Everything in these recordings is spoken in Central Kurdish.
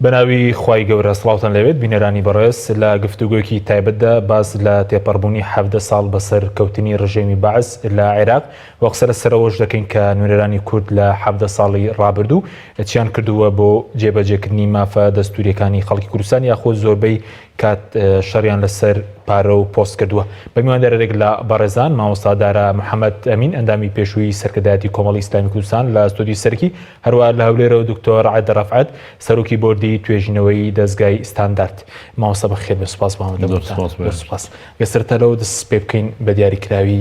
بەناوی خوای گەورە سڵاوتان لێبێت بینەرانی بەڕێز لە گفتوگۆیەکی تایبەتدا باس لە تێپەڕبوونی 17 ساڵ بەسەر کەوتنی ڕژێمی بەعس لە عێراق و قسە لەسەر ئەوەش دەکەین کە نوێنەرانی کورد لە 17 ساڵی ڕابردوو چیان کردووە بۆ جێبەجێکردنی مافە دەستوریەکانی خەڵکی کوردستان یاخۆ زۆربەی کات شەڕیان لەسەر پارە و پۆست کردووە. بە میواندارێک لە بەڕێزان مامۆستا دارا محەممەد ئەمین ئەندامی پێشووی سەرکردایەتی کۆمەڵی ئیسلامی کوردستان لە ستۆدیۆی سەرەکی، هەروەها لە هەولێرەوە دکتۆر عەد ڕەفعەت سەرۆکی بۆردی توێژینەوەی دەزگای ستاندارد. مامۆستا بەخێر بێن، سوپاس بۆ ئامادەبوونتان. زۆر سوپاس. گەر سەرەتا لەوە دەست پێ بکەین بە دیاریکراوی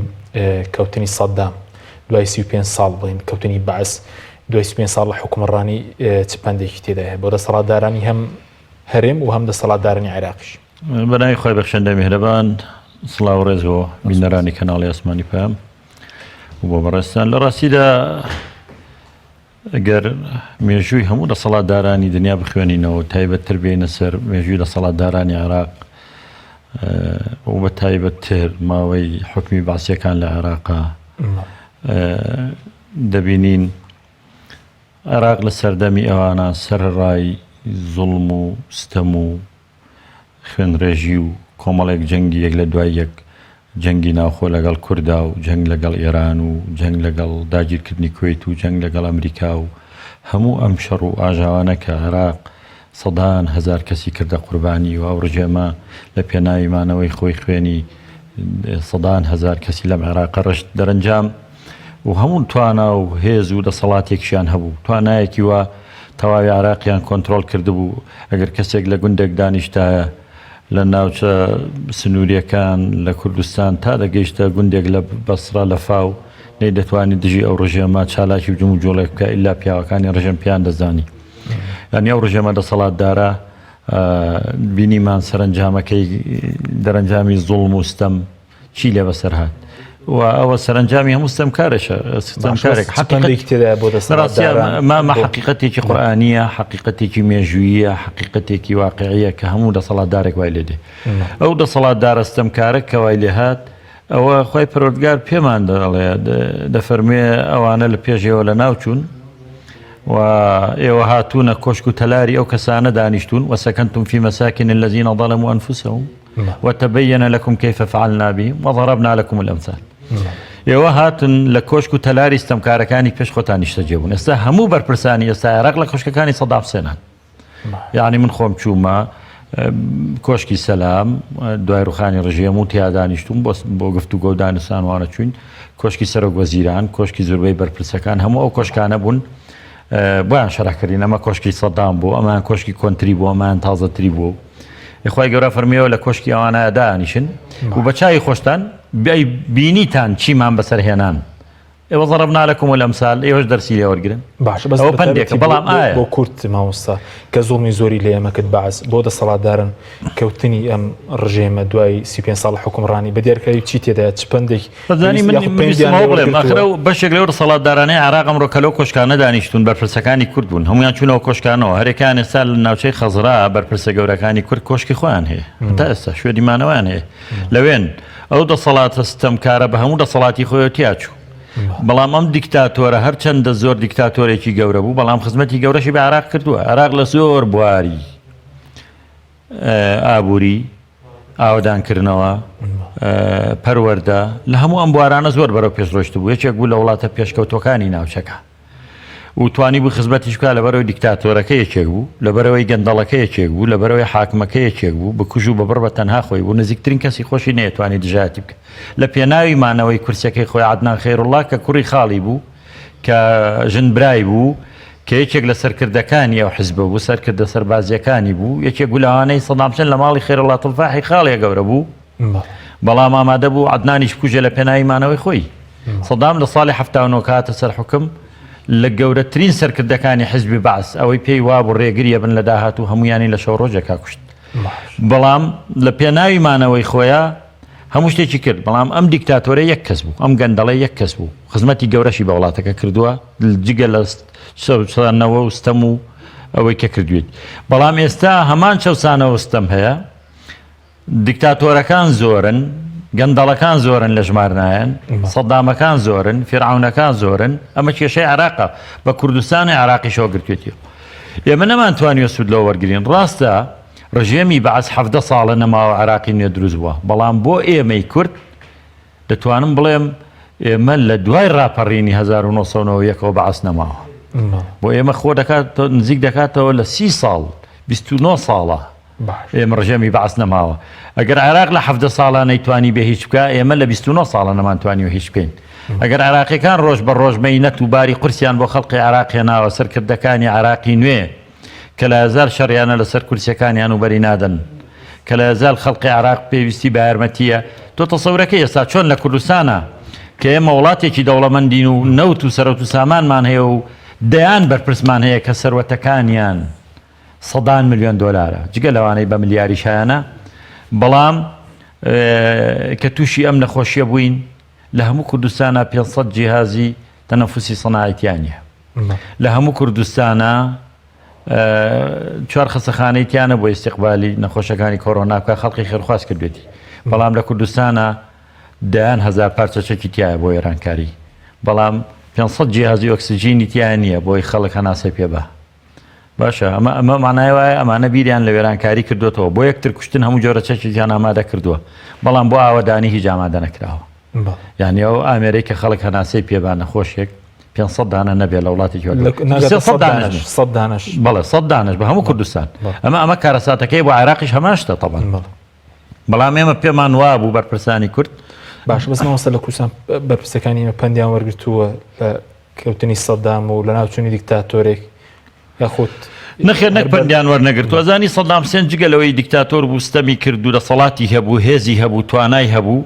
کەوتنی سەدام دوای 35 ساڵ بڵێین کەوتنی بەعس دوای 35 ساڵ لە حوکمڕانی چ پەندێکی تێدایە بۆ دەسەڵاتدارانی هەم هەرێم و هەم دەسەڵاتدارانی عێراقیش. بە ناوی خوای بەخشندەی میهرەبان سڵاو و ڕێز بۆ بینەرانی کەناڵی ئاسمانی پەیام و بۆ بەڕێزتان. لە ڕاستیدا گەر مێژووی هەموو دەسەڵاتدارانی دنیا بخوێنینەوە تایبەتتر بێینە سەر مێژووی دەسەڵاتدارانی عێراق و بە تایبەتتر ماوەی حکمی بەعسیەکان لە عێراقا دەبینین عێراق لە سەردەمی ئەوانە سەرەڕای زوڵم و ستەم و خوێنڕێژی و کۆمەڵێک جەنگی یەک لە دوای یەک، جەنگی ناوخۆ لەگەڵ کوردا و جەنگ لەگەڵ ئێران و جەنگ لەگەڵ داگیرکردنی کوەیت و جەنگ لەگەڵ ئەمریکا و هەموو ئەم شەڕ و ئاژاوانە کە عێراق سەدان هەزار کەسی کردە قوربانی و ئەو ڕژێمە لە پێناوی مانەوەی خۆی خوێنی سەدان هەزار کەسی لەم عێراقە ڕشت دەرەنجام و هەموو توانا و هێز و دەسەڵاتێکیشیان هەبوو، توانایەکی وا تەواوی عێراقیان کۆنترۆڵ کردبوو، ئەگەر کەسێک لە گوندێک دانیشتایە لە ناوچە سنوورییەکان لە کوردستان تا دەگەیشتە گوندێک لە بەسڕە لە فاو نەیدەتوانی دژی ئەو ڕژێمە چالاکی و جموجۆڵێک بکا ئیلا پیاوەکانی ڕژێم پێیان دەزانی. یانی ئەو ڕژێمە دەسەڵاتدارە بینیمان سەرەنجامەکەی دەرەنجامی زوڵم و ستەم چی لێ بەسەر هات و ئەوە سەرەنجامی هەموو ستەمکارێکە ستەمکارێک حەقیقەتێکی تێدایە بۆ دەسەڵاتداران مامە حەقیقەتێکی قورئانییە حەقیقەتێکی مێژوویە حەقیقەتێکی واقعیە کە هەموو دەسەڵاتدارێک وای لێ دێ ئەو دەسەڵاتدارە ستەمکارە کە وای لێ هات ئەوە خوای پەروەردگار پێمان دەڵێ دەفەرموێ ئەوانە لە پێش ئێوە لە ناو چوون و ئێوە هاتوونە کۆشک و تەلاری ئەو کەسانە دانیشتون وسكنتم في مساكن الذين ظلموا أنفسهم وتبين لكم كيف فعلنا بهم وضربنا لكم الأمثال ئێوە هاتن لە کۆشک و تەلاری ستەمکارەکانی پێش خۆتان نیشتەجێ بوون ئێستا هەموو بەرپرسانی ئێستا عێراق لە کۆشکەکانی سەدام حسێنان یعنی من خۆم چوومە کۆشکی سەلام دوای ڕوخانی ڕژێم و تیادانیشتوم بۆ گفتوگۆ و دانوستان وانە چوین کۆشکی سەرۆک وەزیران کۆشکی زۆربەی بەرپرسەکان هەموو ئەو کۆشکانە بوون بۆیان شەرحکردین ئەمە کۆشکی سەدام بوو ئەمان کۆشکی کۆنتری بوو ئەمان تازەتری بوو خوای گەورە فەرمیەوە لە کۆشکی ئەوانە دانیشن و بە چاوی خۆشتان بینیتان چیمان بەسەر هێنان ئێوە ضربنا لكم الامثال ئێوەش دەرسی لێ وەرگرن باشە بەس ئەوە پەندێکە بەڵام ئایا بۆ کورت مامۆستا کە زوڵمی زۆری لێ ئێمە کرد بەعس بۆ دەسەڵاتدارن کەوتنی ئەم ڕژێمە دوای 35 ساڵ حوکمڕانی بە دیارکراوی چی تێدایە چ پەندێک بەزانی من ویستم ئەوە بڵێم ئاخر ئەو بەشێک لەو دەسەڵاتدارانەی عێراق ئەمڕۆ کە لەو کۆشکانە دانیشتوون بەرپرسەکانی کورد بوون هەموویان چوونەوە کۆشکانەوە هەرێکیان ئێستا لە ناوچەی خەزرا بەرپرسە گەورەکانی کورد کۆشکی خۆیان هەیە هەتا ئێستا شوێنی مانەوەیان هەیە لەوێن ئەو دەسەڵاتە ستەمکارە بە هەموو دەسەڵاتی خۆیەوە تیا چوو. بەڵام ئەم دیکتاتۆرە هەرچەندە زۆر دیکتاتۆرێکی گەورە بوو، بەڵام خزمەتی گەورەشی بە عێراق کردووە. عێراق لە زۆر بواری ئابووری، ئاوەدانکردنەوە، پەروەردە، لە هەموو ئەم بوارانە زۆر بەرەو پێش ڕۆیشتبوو. یەکێک بوو لە وڵاتە پێشکەوتووەکانی ناوچەکە. و توانی بوو خزمەتیش بکات لەبەرئەوەی دیکتاتۆرەکە یەکێک بوو، لەبەرئەوەی گەندەڵەکە یەکێک بوو، لەبەرئەوەی حاکمەکە یەکێک بوو، بکوژ و ببڕ بە تەنها خۆی بوو، نزیکترین کەسی خۆشی نەیەتوانی دژایەتی بکات لە پێناوی مانەوەی کورسیەکەی خۆی عەدنان خەیروڵڵا کە کوڕی خاڵی بوو کە ژن برای بوو کە یەکێک لە سەرکردەکانی ئەو حزبە بوو سەرکردە سەربازیەکانی بوو یەکێک بوو لەوانەی سەدام حسێن لە ماڵی خەیروڵڵا تڵفاحی خاڵێ گەورە بوو. بەڵام ئامادە بوو عەدنانیش بکوژێ لە پێناوی مانەوەی خۆی. سەدام لە ساڵی 79 کە هاتە سەر حوکم لە گەورەترین سەرکردەکانی حزبی بەعس ئەوەی پێی وابوو ڕێگریە بن لە داهاتوو هەموویانی لە شەو ڕۆژێکا کوشت. بەڵام لە پێناوی مانەوەی خۆیا هەموو شتێکی کرد. بەڵام ئەم دیکتاتۆرە یەک کەس بوو، ئەم گەندەڵە یەک کەس بوو. خزمەتی گەورەشی بە وڵاتەکە کردووە جگە لە چەوسانەوە و ستەم و ئەوەی کە کردوێتی. بەڵام ئێستا هەمان چەوسانەوە و ستەم هەیە. دیکتاتۆرەکان زۆرن، گەندەڵەکان زۆرن لە ژمار نایەن، سەدامەکان زۆرن، فیرعەونەکان زۆرن، ئەمە کێشەی عێراقە بە کوردستان و عێراقیشەوە گرتوێتی. ئێمە نەمانتوانیوە سوود لەوە وەرگرین. ڕاستە ڕژێمی بەعس 17 ساڵە نەماوە عێراقی نوێ دروست بووە، بەڵام بۆ ئێمەی کورد دەتوانم بڵێم ئێمە لە دوای ڕاپەڕینی 1991 ەوە بەعس نەماوە. بۆ ئێمە خۆ دەکات نزیک دەکاتەوە لە 30 ساڵ 29 ساڵە ئێمە ڕژێمی بەعس نەماوە. ئەگەر عێراق لە 17 ساڵا نەیتوانی بێ هیچ بکا، ئێمە لە 29 ساڵە نەمانتوانیوە هیچ بکەین. ئەگەر عێراقیەکان ڕۆژ بە ڕۆژ مەینەت و باری قورسیان بۆ خەڵقی عێراق هێناوە، سەرکردەکانی عێراقی نوێ کە لایەزال شەڕیانە لەسەر کورسیەکانیان و بەری نادەن، کە لایەزال خەڵقی عێراق پێویستی بە یارمەتییە، تۆ تەسەورەکەی ئێستا چۆن لە کوردستانا کە ئێمە وڵاتێکی دەوڵەمەندین و نەوت و سەرەوت و سامانمان هەیە و دەیان بەرپرسمان هەیە کە سەروەتەکانیان سەدان ملیۆن دۆلارە جگە لەوانەی بە ملیاریش هەیانە، بەڵام کە تووشی ئەم نەخۆشیە بووین لە هەموو کوردستانا 500 جیهازی تەنەفوسی سەناعی تیا نییە. لە هەموو کوردستانا چوار خەسەخانەی تیا نەبووە ئیستیقبالی نەخۆشەکانی کۆرۆنا بکە، خەڵکی خێرخواز کردوێتی. بەڵام لە کوردستانا دەیان هەزار پارچە چەکی تایە بۆ وێرانکاری، بەڵام 500 جیهازی ئۆکسجینی تیا نییە بۆی خەڵک هەناسەی پێ بە. باشە ئەمە ئەمە مانای وایە ئەمانە بیریان لە وێرانکاری کردوێتەوە بۆ یەکتر کوشتن هەموو جۆرە چەکێکیان ئامادە کردووە بەڵام بۆ ئاوەدانی هیچ ئامادە نەکراوە یعنی ئەو ئامێرەی کە خەڵک هەناسەی پێ با نەخۆشێک 500 دانە نەبێت لە وڵاتێکی وەک دانەش 100 دانەش بەڵێ 100 دانەش بە هەموو کوردستان ئەمە ئەمە کارەساتەکەی بۆ عێراقیش هەمان شتە تەبەن بەڵام ئێمە پێمان وابوو بەرپرسانی کورد باش بەس مامۆستا لە کوردستان بەرپرسەکانی ئێمە پەندیان وەرگرتووە لە کەوتنی سەدام و لەناوچوونی دیکتاتۆرێک یاخود نەخێر نەک پەندیان وەرنەگرتووە زانی سەدام حسێن جگە لەوەی دیکتاتۆر بوو ستەمی کرد و دەسەڵاتی هەبوو هێزی هەبوو توانای هەبوو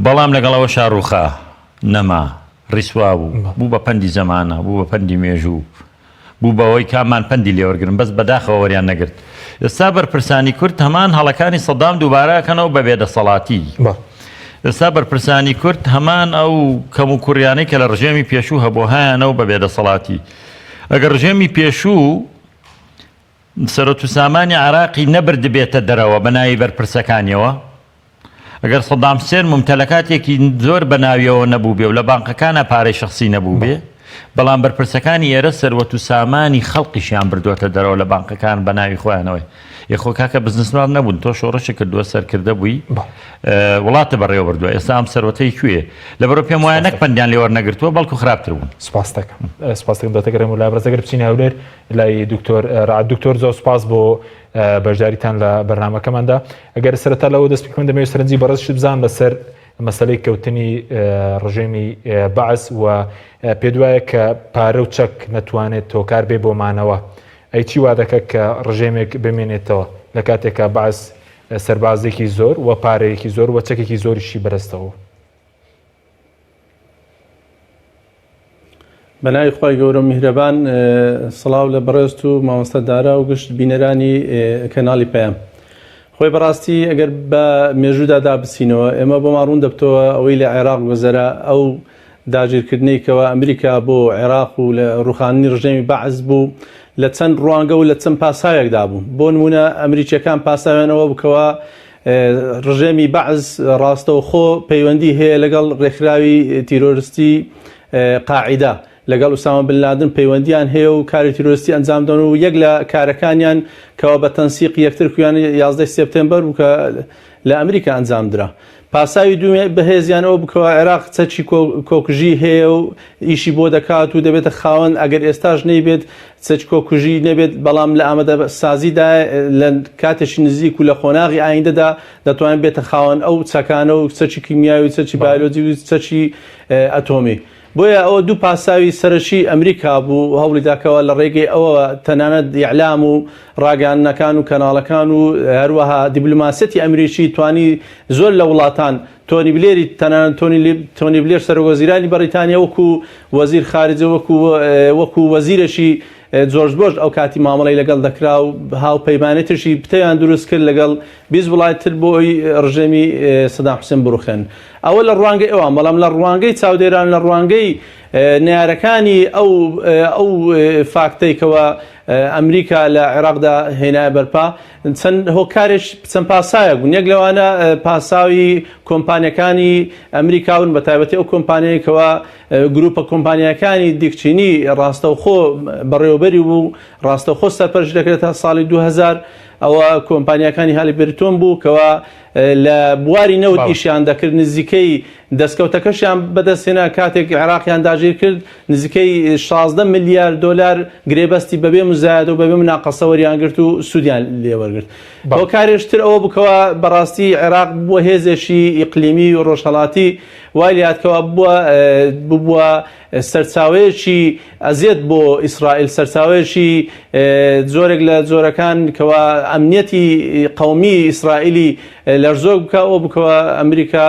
بەڵام لەگەڵ ئەوەشا ڕووخا نەما ڕیسوا بوو بوو بە پەندی زەمانە بوو بە پەندی مێژوو بوو بەوەی کامان پەندی لێوەرگرن بەس بەداخەوە وەریان نەگرت. ئێستا بەرپرسانی کورد هەمان هەڵەکانی سەدام دووبارە ئەکەنەوە بە بێدەسەڵاتی. ئێستا بەرپرسانی کورد هەمان ئەو کەم و کوڕیانەی کە لە ڕژێمی پێشوو هەبوو هەیانە و بە بێدەسەڵاتی. ئەگەر ڕژێمی پێشوو سەرۆت و سامانی عێراقی نەبردبێتە دەرەوە بە ناوی بەرپرسەکانیەوە، ئەگەر سەدام حسێن مومتەلەکاتێکی زۆر بە ناویەوە نەبووبێ و لە بانقەکانا پارەی شەخسی نەبووبێ، بەڵام بەرپرسەکانی ئێرە سەروەت و سامانی خەڵقیشیان بردووەتە دەرەوە لە بانقەکان بە ناوی خۆیانەوە. ئێ خۆ کاکە بزنسمان نەبوون، تۆ شۆڕشت کردووە، سەرکردە بووی، وڵاتت بەڕێوە بردووە، ئێستا ئەم سەروەتەی کوێیە؟ لەبەرئەوە پێم وایە نەک پەندیان لێ وەرنەگرتووە، بەڵکو خراپتر بوون. سپاست دەکەم. سپاست دەکەم دەتەگەڕێم و لای بەڕێز ئەگەر بچینە هەولێر لای دکتۆر ڕەعد. دکتۆر زۆر سپاس بۆ بەشداریتان لە بەرنامەکەماندا. ئەگەر سەرەتا لەوە دەست بکەم دەمەوێت سەرنجی بەڕێزیشت بزانم لەسەر مەسەلەی کەوتنی ڕژێمی بەعس و پێت وایە کە پارە و چەک نەتوانێت هۆکار بێ بۆ مانەوە ئەی چی وا دەکات کە ڕژێمێک بمێنێتەوە لە کاتێکا بەعس سەربازێکی زۆر و پارەیەکی زۆر و چەکێکی زۆریشی بەدەستەوە بەناوی خوای گەورە و میهرەبان سڵاو لە بەڕێزت و مامۆستا دارا و گشت بینەرانی کەناڵی پەیام. خۆی بەڕاستی ئەگەر بە مێژوودا دابچینەوە ئێمە بۆمان ڕوون دەبتەوە ئەوەی لە عێراق گوزەرا ئەو داگیرکردنەی کەوا ئەمریکا بۆ عێراق و لە ڕوخاندنی ڕژێمی بەعس بوو لە چەند ڕوانگە و لە چەند پاساوێکدا بوو بۆ نمونە ئەمریکیەکان پاساویانەوە بکەوە ڕژێمی بەعس ڕاستەوخۆ پەیوەندی هەیە لەگەڵ ڕێکخراوی تیرۆرستی قاعیدە، لەگەڵ ئوسامە بن لادن پەیوەندیان هەیە و کاری تیرۆرستی ئەنجام دەن و یەک لە کارەکانیان کەوا بە تەنسیق یەکتر کویان 11 سێپتێمبەر بوو کە لە ئەمریکا ئەنجام درا. پاساوی دوومی بەهێزیان ئەوە بوو کەوا عێراق چەکی کۆکوژی هەیە و ئیشی بۆ دەکات و دەبێتە خاوەن ئەگەر ئێستاش نەیبێت چەکی کۆکوژی نەبێت بەڵام لە ئامادەسازیدا لە کاتێکی نزیک و لە قۆناغی ئایندەدا دەتوانێت بێتە خاوەن ئەو چەکانە و چەکی کیمیاوی و چەکی بایۆلۆجی و چەکی ئەتۆمی. بۆیە ئەوە دوو پاساوی سەرەکی ئەمریکا بوو و هەوڵی دا کەوا لە ڕێگەی ئەوەوە تەنانەت ئیعلام و ڕاگەیاندنەکان و کەناڵەکان و هەروەها دیبلۆماسیەتی ئەمریکی توانی زۆر لە وڵاتان تۆنی بلێری تەنانەت تۆنی تۆنی بلێر سەرۆک وەزیرانی بەڕیتانیا وەکو وەزیر خارجە وەکو وەکو وەزیرێکی جۆرج بۆش ئەو کاتی مامەڵەی لەگەڵ دەکرا و هاوپەیمانێتیشی پتەویان دروست کرد لەگەڵ 20 وڵات تر بۆ ئەوی ڕژێمی سەدام حوسێن بڕوخێن. ئەوە لە ڕوانگەی ئەوان، بەڵام لە ڕوانگەی چاودێران، لە ڕوانگەی نەیارەکانی ئەو ئەو فاکتەی کەوا. ئەمریکا لە عێراقدا هێنایە بەرپا چەند هۆکارێک چەند پاساوێک بوون یەک لەوانە پاساوی کۆمپانیەکانی ئەمریکا بوون بە تایبەتی ئەو کۆمپانیای کەوا گروپە کۆمپانیاکانی دیک چینی ڕاستەوخۆ بەڕێوەبەری بوو ڕاستەوخۆ سەرپەرشتی دەکرێت تا ساڵی 2000 ئەوە کۆمپانیاکانی هالیبرتۆن بوو کەوا لە بواری نەوت ئیشیان دەکرد نزیکەی دەستکەوتەکەشیان بەدەستهێنا کاتێک عێراقیان داگیر کرد نزیکەی 16 ملیار دۆلار گرێبەستی بەبێ مزایەدە و بەبێ مناقەسە وەریان گرت و سوودیان لێوەرگرت. هۆکارێش تر ئەوە بوو کەوا بەڕاستی عێراق بووە هێزێکی ئیقلیمی و ڕۆژهەڵاتی وای لێهات کەوا بووە ببووە سەرچاوەیەکی ئەزیەت بۆ ئیسرائیل، سەرچاوەیەکی جۆرێک لە جۆرەکان کەوا ئەمنیەتی قەومی ئیسرائیلی لەرزۆک بکا، ئەوە بوو کەوا ئەمریکا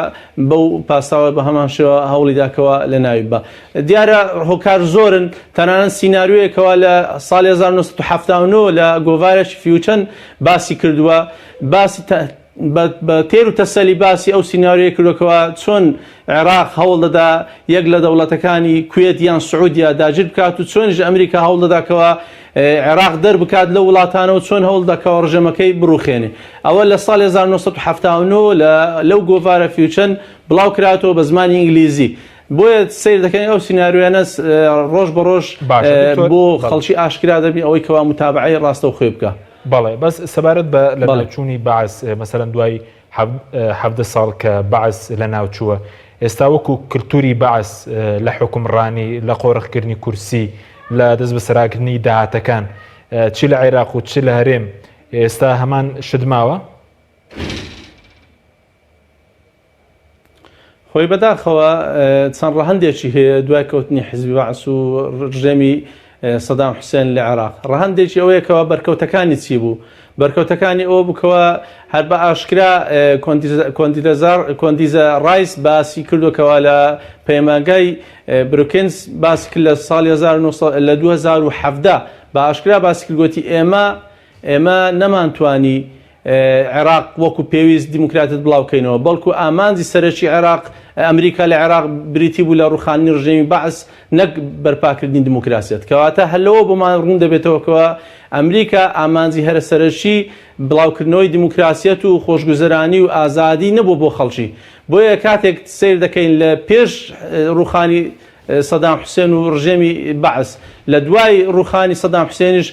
بەو پاساوە بە هەمان شێوە هەوڵی دا کەوا لەناوی ببا. دیارە هۆکار زۆرن، تەنانەت سیناریۆیەک کەوا لە ساڵی 1979 لە گۆڤارێکی فیوچەن باسی کردووە، باسی بە تێر و تەسەلی باسی ئەو سیناریۆیە کردووە کەوا چۆن عێراق هەوڵ دەدا یەک لە دەوڵەتەکانی کوێت یان سعودیا داگیر بکات و چۆنیش ئەمریکا هەوڵ دەدا کەوا عێراق دەربکات لەو وڵاتانە و چۆن هەوڵ دەدا کەوا ڕژێمەکەی بڕوخێنێ. ئەوە لە ساڵی 1979 لە لەو گۆڤارە فیوچەن بڵاو کراتەوە بە زمانی ئینگلیزی. بۆیە سەیر دەکەین ئەو سیناریۆیانە ڕۆژ بە ڕۆژ بۆ خەڵکی ئاشکرا دەبی ئەوەی کەوا متابعەی ڕاستەوخۆی بکا. بەڵێ بەس سەبارەت بە لەناوچوونی بەعس مەسەلەن دوای 17 ساڵ کە بەعس لەناوچووە ئێستا وەکو کلتوری بەعس لە حوکمڕانی لە قۆرخکردنی کورسی لە دەست بەسەراکردنی داهاتەکان چی لە عێراق و چ لە هەرێم ئێستا هەمان شت ماوە؟ خۆی بەداخەوە چەند ڕەهەندێکی هەیە دوای کەوتنی حزبی بەعس و ڕژێمی سەدام حوسێن لە عێراق ڕەهەندێکی ئەوەیە کەوا بەرکەوتەکانی چی بوو بەرکەوتەکانی ئەوە بوو کەوا هەر بە ئاشکرا کۆندیزە ڕایس باسی کردو کەوا لە پەیمانگای بروکینز باسی کرد لە ساڵی لە 2017 بە ئاشکرا باسی کرد گوتی ئێمە ئێمە نەمانتوانی عێراق وەکو پێویست دیموکراتیەت بڵاوکەینەوە، بەڵکو ئامانجی سەرەکی عێراق، ئەمریکا لە عێراق بریتی بوو لە ڕوخاندنی ڕژێمی بەعس نەک بەرپاکردنی دیموکراسیەت. کەواتە هەر لەوە بۆمان ڕوون دەبێتەوە کەوا ئەمریکا ئامانجی هەرە سەرەکی بڵاوکردنەوەی دیموکراسیەت و خۆشگوزەرانی و ئازادی نەبووە بۆ خەڵکی. بۆیە کاتێک سەیر دەکەین لە پێش ڕوخانی سەدام حوسێن و ڕژێمی بەعس. لە دوای ڕووخانی سەدام حوسێنیش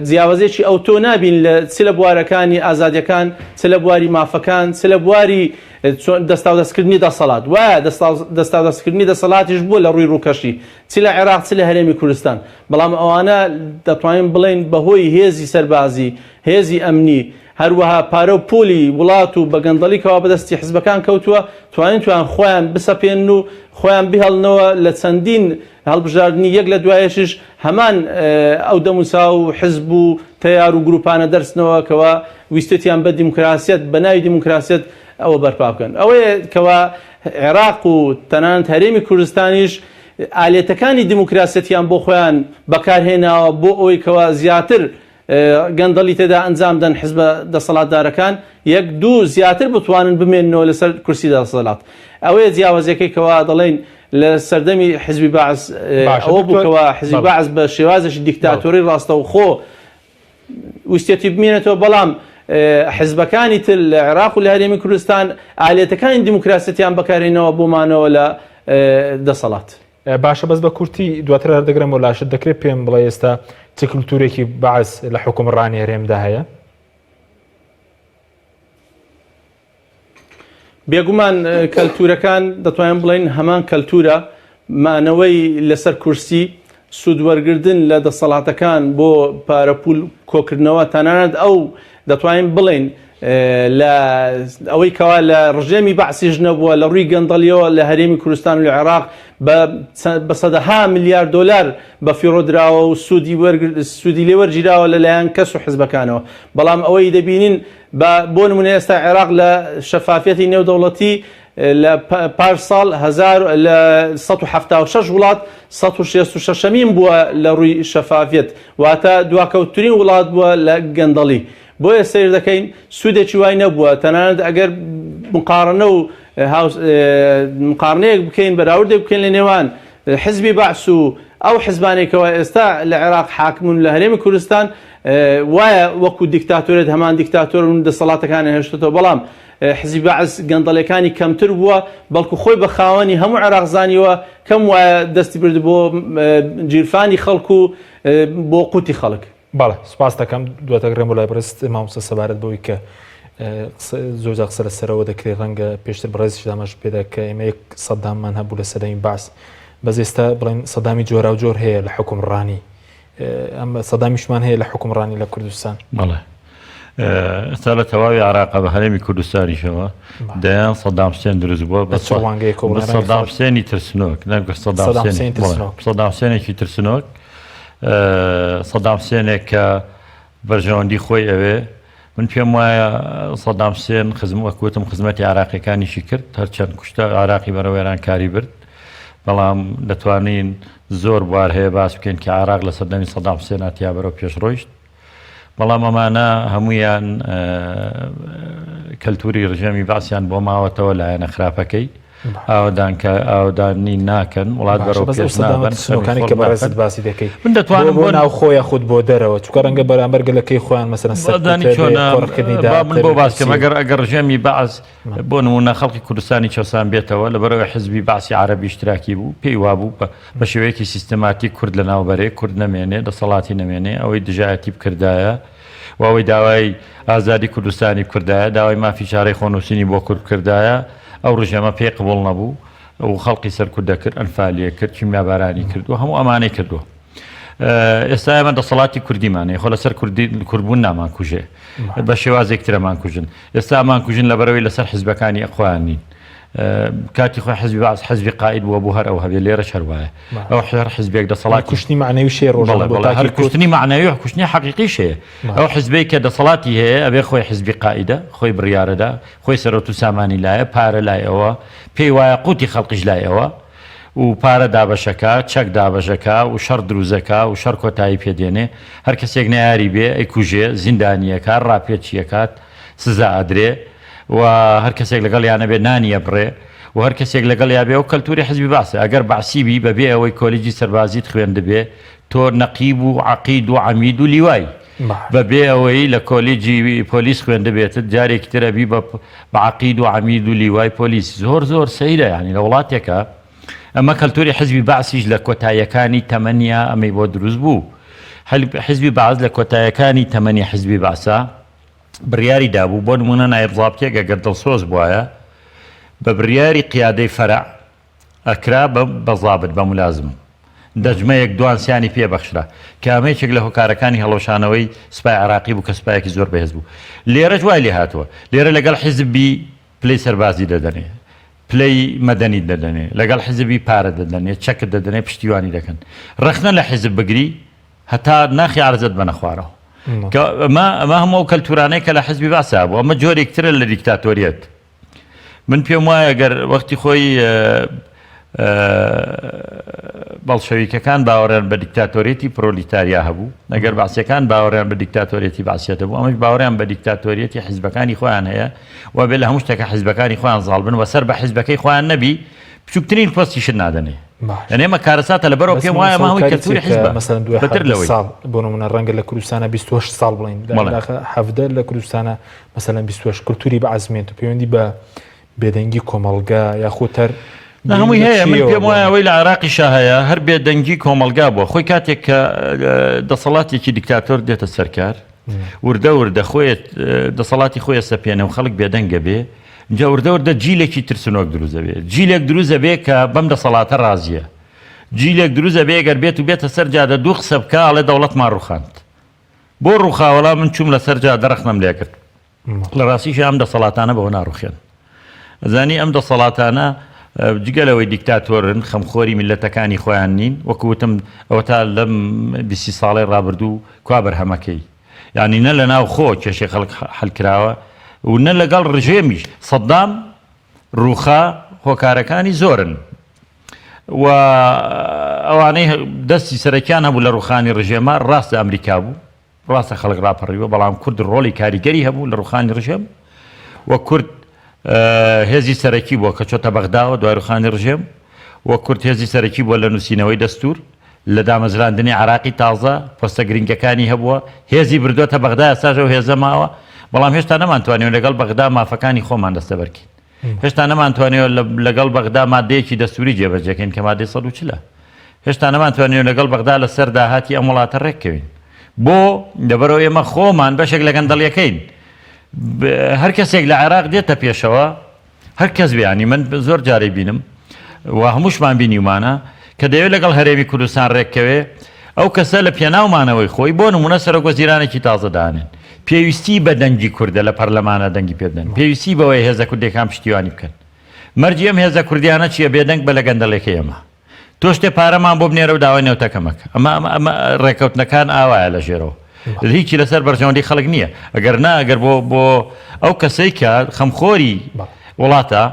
جیاوازیەکی ئەوتۆ نابین لە چ لە بوارەکانی ئازادیەکان، چ لە بواری مافەکان، چ لە بواری دەستاودەستکردنی دەسەڵات. وایە دەستاودەستکردنی دەسەڵاتیش بووە لە ڕووی ڕووکەشی چ لە عێراق چ لە هەرێمی کوردستان، بەڵام ئەوانە دەتوانین بڵێین بەهۆی هێزی سەربازی، هێزی ئەمنی، هەروەها پارە و پولی وڵات و بە گەندەڵی کەوا بەدەستی حزبەکان کەوتووە، توانیتویان خۆیان بسەپێنن و خۆیان بهێڵنەوە لە چەندین هەڵبژاردنی یەک لە دوایەکیش هەمان ئەو دەموچاو و حزب و تەیار و گروپانە دەرچنەوە کەوا ویستێتیان بە دیموکراسیەت بە ناوی دیموکراسیەت ئەوە بەرپا بکەن. ئەوەیە کەوا عێراق و تەنانەت هەرێمی کوردستانیش ئالێتەکانی دیموکراسیەتیان بۆ خۆیان بەکارهێناوە بۆ ئەوەی کەوا زیاتر گەندەڵی تێدا ئەنجام دەن حزبە دەسەڵاتدارەکان یەک دوو زیاتر بتوانن بمێننەوە لەسەر کورسی دەسەڵات ئەوەیە جیاوازیەکەی کەوا دەڵێن لە سەردەمی حزبی بەعس ئەوە بوو کەوا حزبی بەعس بە شێوازێکی دیکتاتۆری ڕاستەوخۆ ویستێتی بمێنێتەوە بەڵام حزبەکانی تر لە عێراق و لە هەرێمی کوردستان ئالێتەکانی دیموکراسیەتیان بەکارهێنەوە بۆ مانەوە لە دەسەڵات. باشە بەس بە کورتی دواتر هەر دەگرم بۆ لاشت دەکرێت پێم بڵێ ئێستا چ کللتورێکی بەعس لە حکومڕانی هەرێمدا هەیە؟ بێگومان کەلتورەکان دەتوانین بڵێین هەمان کەلتورە، مانەوەی لەسەر کورسی، سوود وەرگردن لە دەسەڵاتەکان بۆ پارە پول کۆکردنەوە، تەنانەت ئەو دەتوانین بڵێین لە ئەوەی کەوا لە ڕژێمی بەعسیش نەبووە لە ڕووی گەندەڵیەوە لە هەرێمی کوردستان و لە عێراق بە سەدەها ملیار دۆلار بە فیڕۆ دراوە و سوودی سوودی لێ وەرگیراوە لەلایەن کەس و حزبەکانەوە بەڵام ئەوەی دەبینین بە بۆ نمونە ئێستا عێراق لە شەفافیەتی نێودەوڵەتی لە پار ساڵ هەزار لە 176 وڵات 166مین بووە لە ڕووی شەفافیەت واتە دواکەوتترین وڵات بووە لە گەندەڵی بۆیە سەیر دەکەین سوودێکی وای نەبووە تەنانەت ئەگەر مقارنە و مقارنەیەک بکەین بەراوردێک بکەین لە نێوان حزبی بەعس و ئەو حزبانەی کەوا ئێستا لە عێراق حاکمن و لە هەرێمی کوردستان وایە وەکو دیکتاتۆرێت هەمان دیکتاتۆرن و دەسەڵاتەکانیان هێشتۆتەوە بەڵام حزبی بەعس گەندەڵیەکانی کەمتر بووە بەڵکو خۆی بە خاوەنی هەموو عێراق زانیوە کەم وایە دەستی برد بۆ جیرفانی خەڵک و بۆ قوتی خەڵک. بەڵێ سوپاست دەکەم دواتر گەڕێم بۆ لای بەڕێزت مامۆستا سەبارەت بەوەی کە زۆر جار قسە لەسەرەوە دەکرێت ڕەنگە پێشتر بەڕێزیش ئاماژە پێدا کە ئێمە یەک سەداممان هەبوو لە سەردەمی بەعس بەس ئێستا بڵێن سەدامی جۆراوجۆر هەیە لە حوکمڕانی ئەم سەدامیشمان هەیە لە حوکمڕانی لە کوردستان. بەڵێ ئێستا لە تەواوی عراق بە هەرێمی کوردستانیشەوە دەیان سەدام حسێن دروست بووە بە سەدام حسێنی ترسنۆک نەک سەدام حسێنێکی ترسنۆک سەدام حسێنێک کە بەرژەوەندی خۆی ئەوێ من پێم وایە سەدام حسێن خزم وەک وتم خزمەتی عراقیەکانیشی کرد هەرچەند کوشتە عراقی بەرە وێرانکاری برد بەڵام دەتوانین زۆر بوار هەیە باس بکەین کە عراق لە سەردەمی سەدام حسێن تیا بەرەو پێش ڕۆیشت بەڵام ئەمانە هەمویان کەلتوری ڕژێمی بەعسیان بۆ ماوەتەوە لایەنە خراپەکەی ئاوەدان کە ئاوەدانی ناکەن وڵات بەرەو پێش نابەن سنوکانی کە بەڕێزت باسی دەکەی من دەتوانم بۆ ناوخۆ یاخود بۆ دەرەوە چونکە ڕەنگە بەرامبەر گەلەکەی خۆیان مەسەلەن سەردانی چۆنە با من بۆ باس کەم ئەگەر ئەگەر ڕژێمی بەعس بۆ نمونە خەڵکی کوردستانی چەوسان بێتەوە لەبەرەوەی حزبی بەعسی عەرەبی ئیشتراکی بوو پێی وابوو بە شێوەیەکی سیستەماتیک کورد لەناو بەرێ کورد نەمێنێ دەسەڵاتی نەمێنێ ئەوەی دژایەتی بکردایە و ئەوەی داوای ئازادی کوردستانی بکردایە داوای مافی چارەی خۆنووسینی بۆ کورد بکردایە ئەو ڕژێمە پێی قبوڵ نەبوو و خەڵقی سەرکوت دەکرد ئەنفالیە کرد کیمیابارانی کرد و هەموو ئەمانەی کردووە ئێستا ئێمە دەسەڵاتی کوردیمان هەیە خۆ لەسەر کوردی کوردبوون نامان کوژێ بە شێوازێک ترەمان کوژن ئێستا ئەمان کوژن لەبەرەوەی لەسەر حزبەکانی خۆیان نین کاتی خۆی حزبی بەعس حزبی قائید بووە بۆ هەر ئەو هەبێ لێرەش هەر وایە ئەو هەر حزبێک دەسەڵات کوشتنی معنەوی شێ ڕۆژ هەر کوشتنی معنەوی و کوشتنی حەقیقی شەیە ئەو حزبێک کە دەسەڵاتی هەیە ئەبێ خۆی حزبی قائیدە خۆی بڕیارەدا خۆی سەرۆت و سامانی لایە پارە لای ئەوە پێی وایە قوتی خەڵقیش لای ئەوە و پارە دابەشەکا، چەک دابەشەکا و شەڕ دروستەکا و شەڕ کۆتایی پێ دێنێ، هەر کەسێک نەیاری بێ ئەیکوژێ، زیندانیەکا، ڕاپێچیەکات، سزا ئەدرێ و هەر کەسێک لەگەڵیا نەبێ نانی ئەبڕێ و هەر کەسێک لەگەڵیا بێ ئەو کەلتوری حزبی بەعسە، ئەگەر بەعسی بی بەبێ ئەوەی کۆلیجی سەربازیت خوێندبێ تۆ نەقیب و عەقید و عەمید و لیوای بەبێ ئەوەی لە کۆلیجی پۆلیس خوێندبێتت جارێکی تر ئەبی بە بە عەقید و عەمید و لیوای پۆلیس زۆر زۆر سەیرە یانی لە وڵاتێکە ئەمە کەلتوری حزبی بەعسیش لە کۆتاییەکانی تەمەنیا ئەمەی بۆ دروست بوو حزبی بەعس لە کۆتایەکانی تەمەنی حزبی بەعسا بڕیاری دابوو بۆ نمونە نایب زابتێک ئەگەر دڵسۆز بوایە بە بڕیاری قیادەی فەرع ئەکرا بە بە زابت بە مولازم دەجمەیەک دوان سیانی پێ بەخشرا کە ئەمە یەکێک لە هۆکارەکانی هەڵوەشانەوەی سوپای عێراقی بوو کە سوپایەکی زۆر بەهێز بوو لێرەش وای لێ هاتووە لێرە لەگەڵ حیزب بی پلەی سەربازی دەدەنێ پلەی مەدەنیت دەدەنێ لەگەڵ حیزبی پارە دەدەنێ چەکت دەدەنێ پشتیوانی دەکەن ڕەخنە لە حیزب بگری هەتا ناخی عەرزت بەنە خوارەوە کە ئەمە ئەمە هەموو ئەو کەلتورانەی کە لە حیزبی بەعسا بوو ئەمە جۆرێک ترە لە دیکتاتۆریەت من پێم وایە گەر وەختی خۆی بەڵشەویکەکان باوەڕیان بە دیکتاتۆریەتی پرۆلیتاریا هەبوو ئەگەر بەعسیەکان باوەڕیان بە دیکتاتۆریەتی بەعسیەت هەبوو ئەمەش باوەڕیان بە دیکتاتۆریەتی حیزبەکانی خۆیان هەیە و بێ لە هەموو شتێکە حیزبەکانی خۆیان زاڵ بن و سەر بە حیزبەکەی خۆیان نەبی بچووکترین پۆستیشت نادەنێ یعنی ئەمە کارەساتە لەبەرەوە پێم وایە ئەمە هەمووی کەلتوری حیزبە مەسەلەن دوای بەتر لەوەی ساڵ بۆ نمونە ڕەنگە لە کوردستانە 28 ساڵ بڵین لە عێراق 17 لە کوردستانە مەسەلەن 28 کولتوری بەعس مێنت و پەیوەندی بە بێدەنگی کۆمەڵگا یاخود هەر نا هەمووی هەیە من پێم وایە ئەوەی لە عێراقیشا هەیە هەر بێدەنگی کۆمەڵگا بووە خۆی کاتێک کە دەسەڵاتێکی دیکتاتۆر دێتە سەرکار وردە وردە خۆی دەسەڵاتی خۆی سەپێنە و خەڵک بێدەنگە بێ جا وردە وردە جیلێکی ترسنۆک دروست دەبێ جیلێک دروست دەبێ کە بەم دەسەڵاتە ڕازیە جیلێک دروست دەبێ گەر بێت و بێتە سەر جادە دوو قسە بکا ئەڵێ دەوڵەتمان ڕوخاند بۆ ڕووخا وەڵا من چووم لەسەر جادە ڕەخنەم لێکرد لە ڕاستیشا ئەم دەسەڵاتانە بەوە ناڕوخێن زانی ئەم دەسەڵاتانە جگە لەوەی دیکتاتۆرن خەمخۆری میلەتەکانی خۆیان نین وەکو وتم ئەوە تا لەم بیسی ساڵی ڕابردوو کوا بەرهەمەکەی یعنی نە لە ناو خۆ کێشەی خەڵک حل کراوە و نە لەگەڵ ڕژێمیش سەدام ڕووخا هۆکارەکانی زۆرن و ئەوانەی دەستی سەرەکیان هەبوو لە ڕوخانی ڕژێمە ڕاستە ئەمریکا بوو ڕاستە خەڵک ڕاپەڕیوە بەڵام کورد ڕۆڵی کاریگەری هەبوو لە ڕوخانی ڕژێم و کورد هێزی سەرەکی بووە کە چۆتە بەغداوە دوای ڕوخانی ڕژێم و کورد هێزی سەرەکی بووە لە نووسینەوەی دەستور. لە دامەزراندنی عێراقی تازە پۆستە گرنگەکانی هەبووە، هێزی بردۆتە بەغدا ئێستاش ئەو هێزە ماوە، بەڵام هێشتا نەمانتوانیوە لەگەڵ بەغدا مافەکانی خۆمان دەستەبەر کەین. هێشتا نەمانتوانیوە لەگەڵ بەغدا مادەیەکی دەستوری جێبەجێ کەین کە مادەی 140 ە. هێشتا نەمانتوانیوە لەگەڵ بەغدا لەسەر داهاتی ئەم وڵاتە ڕێککەوین. بۆ؟ لەبەرئەوەی ئێمە خۆمان بەشێک لە گەندەڵیەکەین. هەر کەسێک لە عێراق دێتە پێشەوە، هەر کەس بێ یانی من زۆر جارەی بینم و هەمووشمان بینیومانە کە دەیەوێت لەگەڵ هەرێمی کوردستان ڕێککەوێ ئەو کەسە لە پێناو مانەوەی خۆی بۆ نمونە سەرۆک وەزیرانێکی تازە دانێن پێویستی بە دەنگی کوردە لە پەرلەمانە دەنگی پێ بدەن پێویستی بەوەیە هێزە کوردیەکان پشتیوانی بکەن مەرجی ئەم هێزە کوردیانە چییە بێدەنگ بە لە گەندەڵێکەی ئەمە تۆ شتێ پارەمان بۆ بنێرە و داوای نەوتەکە مەکە ئەمە ئەمە ئەمە ڕێکەوتنەکان ئاوایە لە ژێرەوە هیچی لەسەر بەرژەوەندی خەڵک نییە ئەگەر نا ئەگەر بۆ بۆ ئەو کەسەی کە خەمخۆری وڵاتە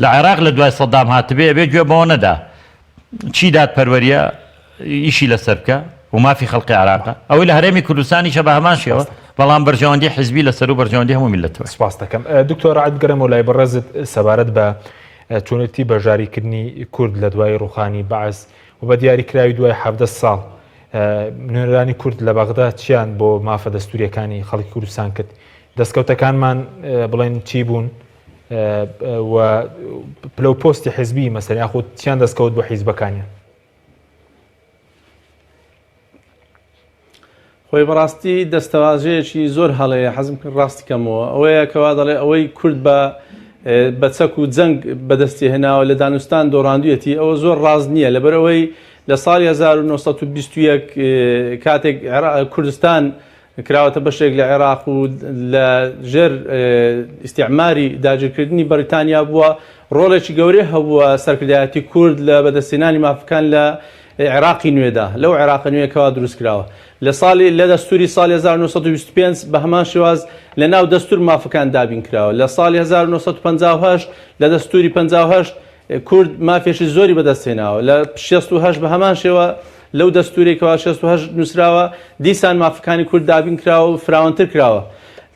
لە عێراق لە دوای سەدام هاتبێ بێ گوێ بەوە نەدا چی دادپەروەریە ئیشی لەسەر بکە و مافی خەڵقی عێراقە ئەوەی لە هەرێمی کوردستانیشە بە هەمان شێوە بەڵام بەرژەوەندی حزبی لەسەر و بەرژەوەندی هەموو میللەتەوە. سپاس دەکەم دکتۆر ڕەعد بگەڕێمەوە لای بەڕێزت سەبارەت بە چۆنێتی بەشداریکردنی کورد لە دوای ڕوخانی بەعس و بە دیاریکراوی دوای 17 ساڵ نوێنەرانی کورد لە بەغدا چیان بۆ مافە دەستوریەکانی خەڵکی کوردستان کرد دەستکەوتەکانمان بڵێن چی بوون و پلە و پۆستی حزبی مەسەر یاخود چیان دەستکەوت بۆ حیزبەکانیان؟ خۆی بەڕاستی دەستەواژەیەکی زۆر هەڵەیە حەزم کرد ڕاستی کەمەوە ئەوەیە کەوا دەڵێ ئەوەی کورد بە بە چەک و جەنگ بەدەستی هێناوە لە دانوستان دۆڕاندویەتی ئەوە زۆر ڕاست نییە لەبەر ئەوەی لە ساڵی 1921 کاتێک کوردستان کراوەتە بەشێک لە عێراق و لە ژێر ئیستیعماری داگیرکردنی بەریتانیا بووە، ڕۆڵێکی گەورەی هەبووە سەرکردایەتی کورد لە بەدەستهێنانی مافەکان لە عێراقی نوێدا، لەو عێراقە نوێیە کەوا دروست کراوە. لە ساڵی لە دەستووری ساڵی 1925 بە هەمان شێواز لە ناو دەستوور مافەکان دابین کراوە. لە ساڵی 1958 لە دەستووری 58 کورد مافێکی زۆری بەدەست هێناوە. لە 68 بە هەمان شێوە لەو دەستوورەی کەوا 68 نووسراوە دیسان مافەکانی کورد دابین کراوە و فراوانتر کراوە.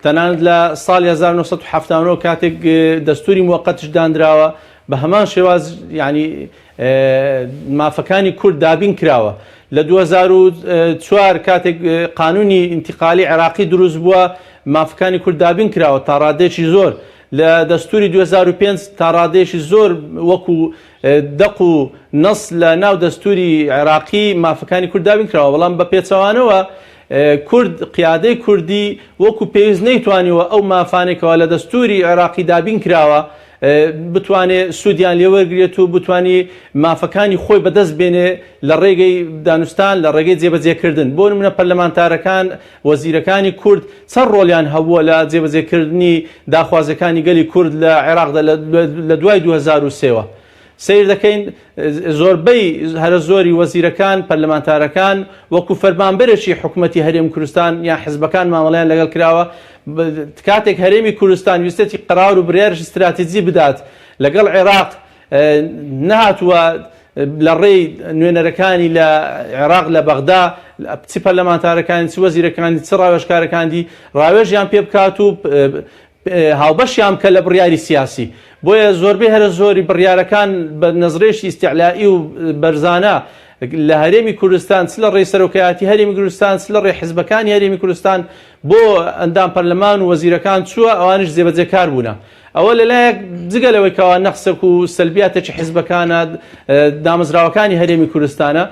تەنانەت لە ساڵی 1979 کاتێک دەستووری موەقەتیش دانراوە بە هەمان شێواز یانی مافەکانی کورد دابین کراوە. لە 2004 کاتێک قانونی ئینتیقالی عێراقی دروست بووە مافەکانی کورد دابین کراوە تا ڕادەیەکی زۆر. لە دەستووری 2005 تا ڕادەیەکی زۆر وەکو دەق و نەس لە ناو دەستووری عێراقی مافەکانی کورد دابین کراوە، بەڵام بە پێچەوانەوە کورد قیادەی کوردی وەکو پێویست نەیتوانیوە ئەو مافانەی کەوا لە دەستووری عێراقی دابین کراوە بتوانێ سوودیان لێ وەرگرێت و بتوانی مافەکانی خۆی بەدەست بێنێ لە ڕێگەی دانوستان لە ڕێگەی جێبەجێکردن بۆ نمونە پەرلەمانتارەکان وەزیرەکانی کورد چەند ڕۆڵیان هەبووە لە جێبەجێکردنی داخوازیەکانی گەلی کورد لە عێراقدا لە دوای 2003 وە سەیر دەکەین زۆربەی هەرە زۆری وەزیرەکان پەرلەمانتارەکان وەکو فەرمانبەرێکی حکومەتی هەرێم کوردستان یان حزبەکان مامەڵەیان لەگەڵ کراوە کاتێک هەرێمی کوردستان ویستێتی قەرار و بڕیارێکی ستراتیجی بدات لەگەڵ عێراق نەهاتووە لە ڕێی نوێنەرەکانی لە عێراق لە بەغدا چ پەرلەمانتارەکانی چ وەزیرەکانی چ ڕاوێژکارەکاندی ڕاوێژیان پێ بکات و هاوبەشیان بکە لە بڕیاری سیاسی بۆیە زۆربەی هەرە زۆری بڕیارەکان بە نەزرێکی ئیستعلائی و بەرزانە لە هەرێمی کوردستان چ لە ڕێی سەرۆکایەتی هەرێمی کوردستان چ لە ڕێی حزبەکانی هەرێمی کوردستان بۆ ئەندام پەرلەمان و وەزیرەکان چووە ئەوانیش جێبەجێکار بوونە ئەوە لەلایەک جگە لەوەی کەوا نەقسێک و سەلبیاتێکی حزبەکانە دامەزراوەکانی هەرێمی کوردستانە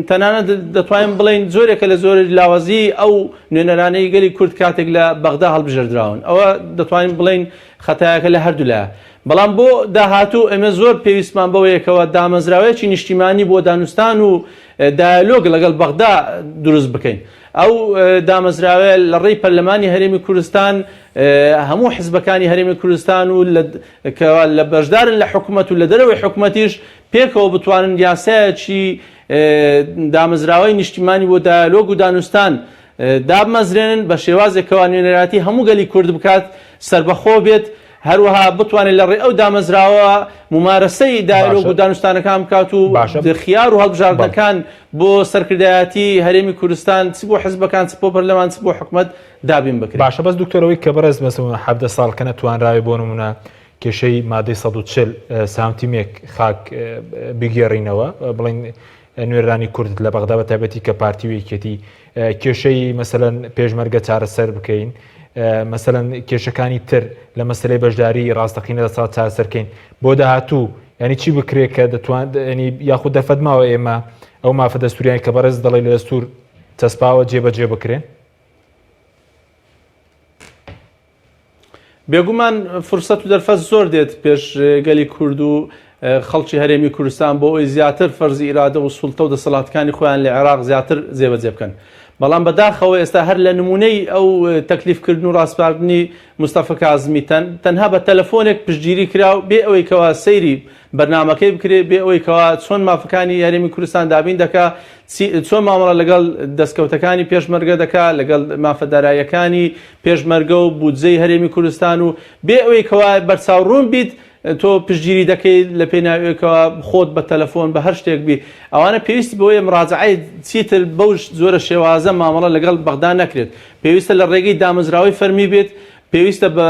تەنانەت دەتوانین بڵێین جۆرێکە لە زۆر لاوازی ئەو نوێنەرانەی گەلی کورد کاتێک لە بەغدا هەڵبژێردراون ئەوە دەتوانین بڵێین خەتایەکە لە هەردوولایە بەڵام بۆ داهاتوو ئێمە زۆر پێویستمان بەوەیەکەوە دامەزراوەیەکی نیشتیمانی بۆ دانوستان و دایالۆگ لەگەڵ بەغدا دروست بکەین ئەو دامەزراوەیە لە ڕێی پەرلەمانی هەرێمی کوردستان هەموو حزبەکانی هەرێمی کوردستان و کە لە بەشدارن لە حکومەت و لە دەرەوەی حکومەتیش پێکەوە بتوانن یاسایەکی دامەزراوەی نیشتیمانی بۆ دایالۆگ و دانوستان دابمەزرێنن بە شێوازێک کەوا نوێنەرایەتی هەموو گەلی کورد بکات، سەربەخۆ بێت، هەروەها بتوانێت لە ڕێی ئەو دامەزراوە مومارەسەی دایالۆگ و دانوستانەکان بکات و خیار و هەڵبژاردنەکان بۆ سەرکردایەتی هەرێمی کوردستان چ بۆ حزبەکان چ بۆ پەرلەمان چ بۆ حکومەت دابین بکرێت. باشە بەس دکتۆر ئەوەی کە بەڕێز مەسەلەن 17 ساڵ کە نەتوانراوێ بۆ نمونە کێشەی مادەی 140 سانتیمێک خاک بگێڕینەوە بڵێن نوێنەرانی کورد لە بەغدا بە تایبەتی کە پارتی و یەکێتی کێشەی مەسەلەن پێشمەرگە چارەسەر بکەین مەسەلەن کێشەکانی تر لە مەسلەی بەشداری ڕاستەقینە دەسەڵات چارەسەرکەین بۆ داهاتوو ینی چی بکرێت کە دەتوان ینی یاخود دەرفەت ماوە ئێمە ئەو مافە دەستوریان کە بەڕێز دەڵێ لە دەستور چەسپاوە جێبەجێ بکرێن؟ بێگومان فرسەت و دەرفەت زۆر دێت پێش گەلی کورد و خەڵکی هەرێمی کوردستان بۆ ئەوی زیاتر فەرزی ئیرادە و سوڵتە و دەسەڵاتەکانی خۆیان لە عێراق زیاتر جێبەجێ بکەن. بەڵام بەداخەوە ئێستا هەر لە نمونەی ئەو تەکلیفکردن و ڕاسپاردنی مستەفا کازمی تەنها بە تەلەفۆنێک پشتگیری کرا و بێ ئەوەی کەوا سەیری بەرنامەکەی بکرێ، بێ ئەوەی کەوا چۆن مافەکانی هەرێمی کوردستان دابین دەکا، چۆن مامەڵە لەگەڵ دەستکەوتەکانی پێشمەرگە دەکا، لەگەڵ مافە داراییەکانی پێشمەرگە و بودجەی هەرێمی کوردستان و بێ ئەوەی کەوا بەرچاوڕوون بیت تۆ پشتگیری دەکەیت لە پێناوی ئەوەی کەوا خۆت بە تەلەفۆن بە هەر شتێک بی ئەوانە پێویستی بەوەیە مراجعەی چیتر بەو جۆرە شێوازە مامەڵە لەگەڵ بەغدا نەکرێت پێویستە لە ڕێگەی دامەزراوەی فەرمی بێت پێویستە بە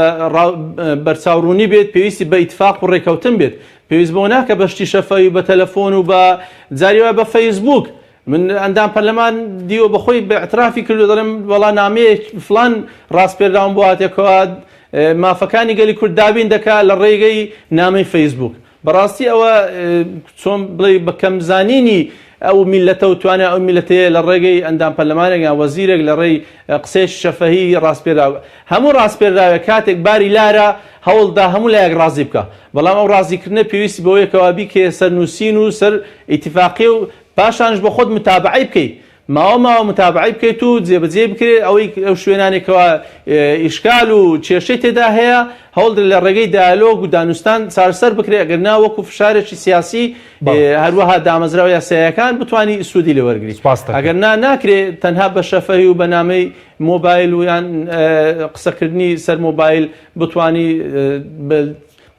بەرچاوڕوونی بێت، پێویستی بە ئیتفاق و ڕێکەوتن بێت، پێویست بەوە ناکە بە شتی شەفەوی بە تەلەفۆن و بە جاری وایە بە فەیسبووک، من ئەندام پەرلەمان دیوە بە خۆی بە ئیعترافی کردووە دەڵێم وەڵا نامەیەک فڵان ڕاسپێردراوم بۆ هاتیە کەوا مافەکانی گەلی کورد دابین دەکا لە ڕێگەی نامەی فەیسبووک. بەڕاستی ئەوە چۆن بڵێی بە کەم زانینی ئەو میللەتە و توانای ئەو میللەتەیە لە ڕێگەی ئەندام پەرلەمانێک یان وەزیرێک لە ڕێی قسەیەکی شەفەهی ڕاسپێراو هەموو ڕاسپێراوێک کاتێک باری لارە هەوڵدا هەموو لایەک ڕازی بکا بەڵام ئەو ڕازیکردنە پێویستی بەوەیە کەوا بیکەیە سەر نووسین و سەر ئیتیفاقی و پاشانش بە خۆت متابەعەی بکەی ماوە ماوە متابەعەی بکەیت و جێبەجێی بکرێت، ئەوەی ئەو شوێنانەی کەوا ئیشکال و کێشەی تێدا هەیە هەوڵدرێت لە ڕێگەی دایالۆگ و دانوستان چارەسەر بکرێت، ئەگەر نا وەکو فشارێکی سیاسی هەروەها دامەزراوە یاساییەکان بتوانی سوودی لێ وەرگری، ئەگەر نا ناکرێت تەنها بە شەفەهی و بە نامەی مۆبایل و یان قسەکردنی سەر مۆبایل بتوانی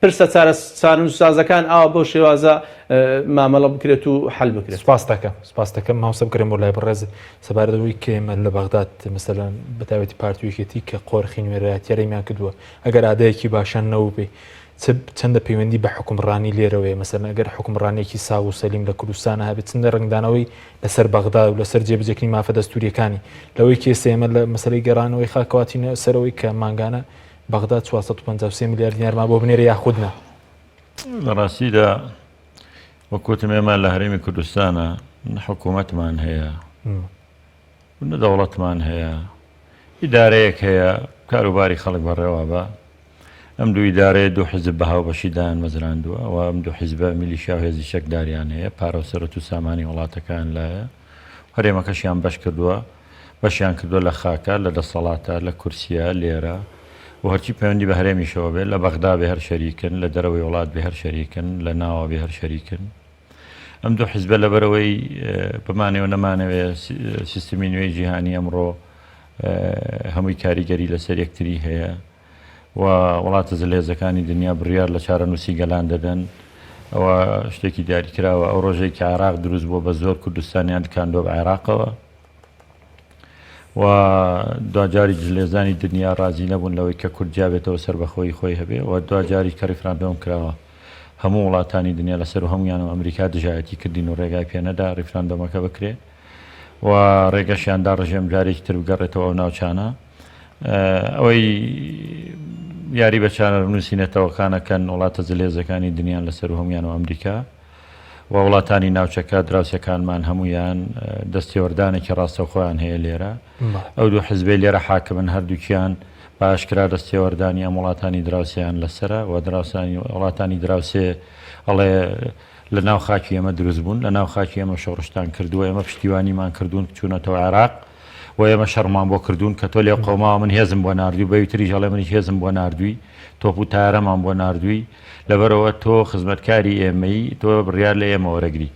پرسە چارەنووسسازەکان ئاوا بەو شێوازە مامەڵە بکرێت و حەل بکرێت. سپاست دەکەم سپاست دەکەم مامۆستا بگەڕێم بۆ لای بەڕێز سەبارەت بەوەی کە ئێمە لە بەغداد مەسەلەن بە تایبەتی پارتی و یەکێتی کە قۆرخی نوێنەرایەتی هەرێمیان کردووە ئەگەر ئادایەکی باشیان نەبووبێ چ چەندە پەیوەندی بە حوکمڕانی لێرەوەیە مەسەلەن ئەگەر حوکمڕانیەکی ساغ و سەلیم لە کوردستانە هەبێت چەندە ڕەنگدانەوەی لەسەر بەغدا و لەسەر جێبەجێکردنی مافە دەستوریەکانی لەوەی کە ئێستا ئێمە لە مەسەلەی گەڕانەوەی خاکەواتینە سەرەوەی کە مانگانە بەغدا 453 ملیار دینارمان بۆ بنێرێ یاخود نا؟ لە ڕاستیدا وەک وتم ئێمە لە هەرێمی کوردستانە نە حکوومەتمان هەیە و نە دەوڵەتمان هەیە، ئیدارەیەک هەیە کاروباری خەڵک بەڕێوە بە. ئەم دوو ئیدارەیە دوو حیزب بە هاوبەشی دایانمەزراندووە و ئەم دوو حیزبە میلیشیا و هێزی چەکداریان هەیە، پارە و سەرەت و سامانی وڵاتەکەیان لایە و هەرێمەکەشیان بەش کردووە. بەشیان کردووە لە خاکە، لە دەسەڵاتە، لە کورسییە، لێرە و هەرچی پەیوەندی بە هەرێمیشەوە بێت، لە بەغدا بێ هەر شەریکن، لە دەرەوەی وڵات بێ هەر شەریکن، لە ناوە بێ هەر شەریکن. ئەم دوو حیزبە لەبەرئەوەی بمانەوێ و نەمانەوێ سیستمی نوێی جیهانی ئەمڕۆ هەمووی کاریگەری لەسەر یەکتری هەیە و وڵاتە زلهێزەکانی دنیا بڕیار لە چارەنووسی گەلان دەدەن، ئەوە شتێکی دیاریکراوە. ئەو ڕۆژەی کە عێراق دروست بووە بە زۆر کوردستانیان لکاندووە بە عێراقەوە. و دواجاریش زلهێزانی دنیا ڕازی نەبوون لەوەی کە کورد جیابێتەوە سەربەخۆیی خۆی هەبێ و دواجاریش کە ڕیفراندۆم کراوە هەموو وڵاتانی دنیا لەسەر و هەمویان و ئەمریکا دژایەتی کردین و ڕێگای پێنەدا ڕیفراندۆمەکە بکرێ و ڕێگەشیان دا ڕژێم جارێکی تر بگەڕێتەوە ئەو ناوچانە ئەوەی یاری بە چارەنووسی نەتەوەکانەکەن وڵاتە زلهێزەکانی دنیان لەسەر و هەمویان و ئەمریکا و وڵاتانی ناوچەکە دراوسێکانمان هەموویان دەستێوەردانێکی ڕاستەوخۆیان هەیە لێرە ئەو دوو حزبەی لێرە حاکمن هەردووکیان بە ئاشکرا دەستێوەردانی ئەم وڵاتانی دراوسێیان لەسەرە و دراوسانی وڵاتانی دراوسێ ئەڵێ لە ناو خاکی ئێمە دروست بوون لە ناو خاکی ئێمە شۆڕشتان کردووە ئێمە پشتیوانیمان کردوون چوونەتەوە عێراق و ئێمە شەڕمان بۆ کردوون کە تۆ لێ قەوماوە من هێزم بۆ ناردووی بەوی تریش ئەڵێ منیش هێزم بۆ ناردووی تۆپ و تارەمان بۆ ناردووی لەبەرئەوە تۆ خزمەتکاری ئێمەی، تۆ بڕیار لە ئێمە وەرەگری.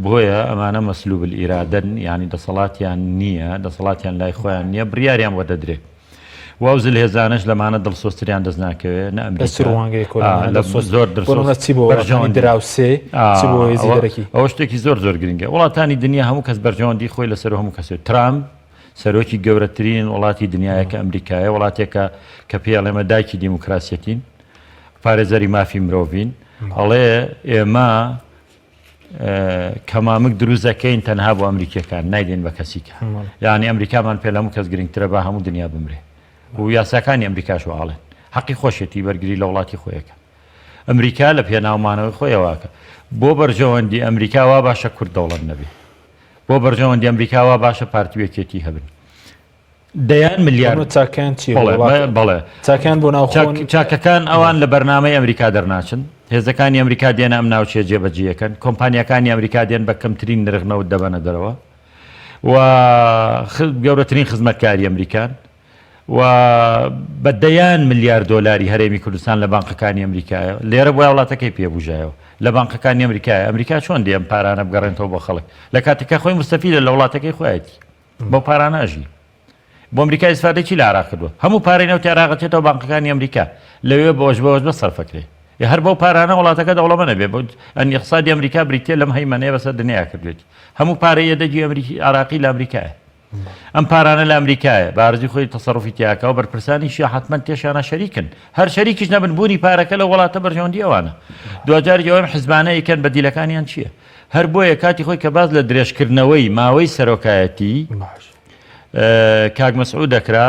بۆیە ئەمانە مسلوب الارادەن، یانی دەسەڵاتیان نییە، دەسەڵاتیان لای خۆیان نییە، بڕیاریان بۆ دەدرێ. و ئەو زلهێزانەش لەمانە دڵسۆزتریان دەست ناکەوێ، نە ئەمریکا. لە چ ڕوانگەیەکەوە لەمانە دڵسۆز؟ زۆر دڵسۆز. بۆ نموونە چی بۆ وڵاتانی دراوسێ، چ بۆ هێزی دەرەکی؟ ئەوە شتێکی زۆر زۆر گرنگە. وڵاتانی دنیا هەموو کەس بەرژەوەندی خۆی لەسەر هەموو کەسێ. ترامپ سەرۆکی گەورەترین وڵاتی دنیایە کە ئەمریکایە، وڵاتێکە کە پێی ئەڵێمە دایکی دیموکراسیەتین. پارێزەری مافی مرۆڤین ئەڵێ ئێمە کە مامک دروست دەکەین تەنها بۆ ئەمریکیەکان نایدەین بە کەسی کە یعنی ئەمریکامان پێ لە هەموو کەس گرنگترە با هەموو دنیا بمرێ و یاساکانی ئەمریکاش واڵێن حەقی خۆشێتی بەرگری لە وڵاتی خۆیەکە ئەمریکا لە پێناومانەوەی خۆیەواکە بۆ بەرژەوەندی ئەمریکا وا باشە کورد دەوڵەت نەبێ بۆ بەرژەوەندی ئەمریکا وا باشە پارتی یەکێتی هەبن دەیان ملیار چاکیان چی بەڵێ چاکیان بۆ ناو چاکەکان ئەوان لە بەرنامەی ئەمریکا دەرناچن هێزەکانی ئەمریکا دێنە ئەم ناوچەیە جێبەجێیەکەن کۆمپانیاکانی ئەمریکا دێن بە کەمترین نرخ نەوت دەبەنە دەرەوە و گەورەترین خزمەتکاری ئەمریکان و بە دەیان ملیار دۆلاری هەرێمی کوردستان لە بانقەکانی ئەمریکایە لێرە بۆ وڵاتەکەی پێبژایەوە لە بانقەکانی ئەمریکایە ئەمریکا چۆن دێم پارانە بگەڕێنەوە بۆ خەڵک لە کاتێکا خۆی مستەفیدە لە وڵاتەکەی خۆیەتی بەو پارانە ئەژی. بۆ ئەمریکا ئیسفادەی چی لە عێراق کردووە؟ هەموو پارەی نەوتی عێراق ئەچێتەوە بانقەکانی ئەمریکا لەوێ بە وەجبە وەجبە سەرف ئەکرێ. ئێ هەر بەو پارانە وڵاتەکە دەوڵەمەند ئەبێ. ئەن ئیقتسادی ئەمریکا بریتیە لەم هەیمەنەیە بەسەر دنیا کردوێتی. هەموو پارەی یەدەگی ئەمریکی عێراقی لە ئەمریکایە. ئەم پارانە لە ئەمریکایە بە ئارزوی خۆی تەسەروفی تیاکا و بەرپرسانیشی حەتمەن تێشیانا شەریکن. هەر شەریکیش نەبن بوونی پارەکە لەو وڵاتە بەرژەوەندی ئەوانە. دواجاریش ئەوەم حزبانە ئەیکەن بەدیلەکانیان چییە؟ هەر بۆیە کاتی خۆی کە باس لە درێژکردنەوەی ماوەی سەرۆکایەتی کاک مەسعود دەکرا،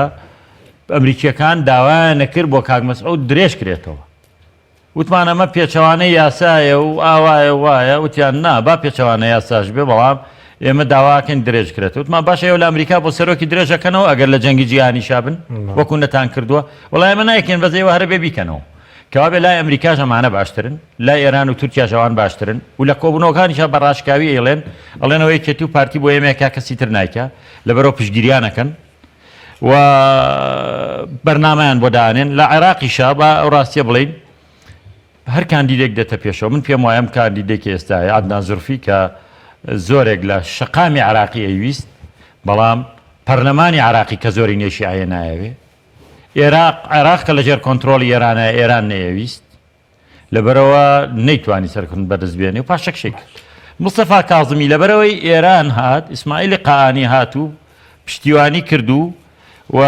ئەمریکییەکان داوایان نەکرد بۆ کاک مەسعود درێژ کرێتەوە. وتمان ئەمە پێچەوانەی یاسایە و ئاوایە و وایە، وتیان نا با پێچەوانە یاساش بێ بەڵام ئێمە داواکەین درێژ کرێتەوە. وتمان باشە ئێوە لە ئەمریکا بۆ سەرۆکی درێژ ئەکەنەوە ئەگەر لە جەنگی جیهانیشا بن وەکو نەتان کردووە؟ وەڵا ئێمە نایکەین بەس ئێوە هەر ئەبێ بیکەنەوە. کەوابێ لای ئەمریکاش ئەمانە باشترن، لای ئێران و تورکیاش ئەوان باشترن و لە کۆبوونەوەکانیشا بە ڕاشکاوی ئەیڵێن، ئەڵێن ئەوە یەکێتی و پارتی بۆ ئێمەیە کا کەسی تر نایکا، لەبەرئەوە پشتگیریان ئەکەن و بەرنامەیان بۆ دانێن. لە عێراقیشا با ئەو ڕاستیە بڵێین هەر کاندیدێک دێتە پێشەوە، من پێم وایە ئەم کاندیدێکی ئێستایە عەدنان زورفی کە زۆرێک لە شەقامی عێراقی ئەیویست، بەڵام پەرلەمانی عێراقی کە زۆرینەی شیعەیە نایەوێ، ئێراق، عێراق کە لەژێر کۆنترۆڵی ئێرانایە، ئێران نەیەویست، لەبەرئەوە نەیتوانی سەرکەوتن بەدەست بێنێ و پاشەکشەی کرد. مستەفا کازمی لەبەرئەوەی ئێران هات، ئیسماعیلی قائانی هات و پشتیوانی کرد و و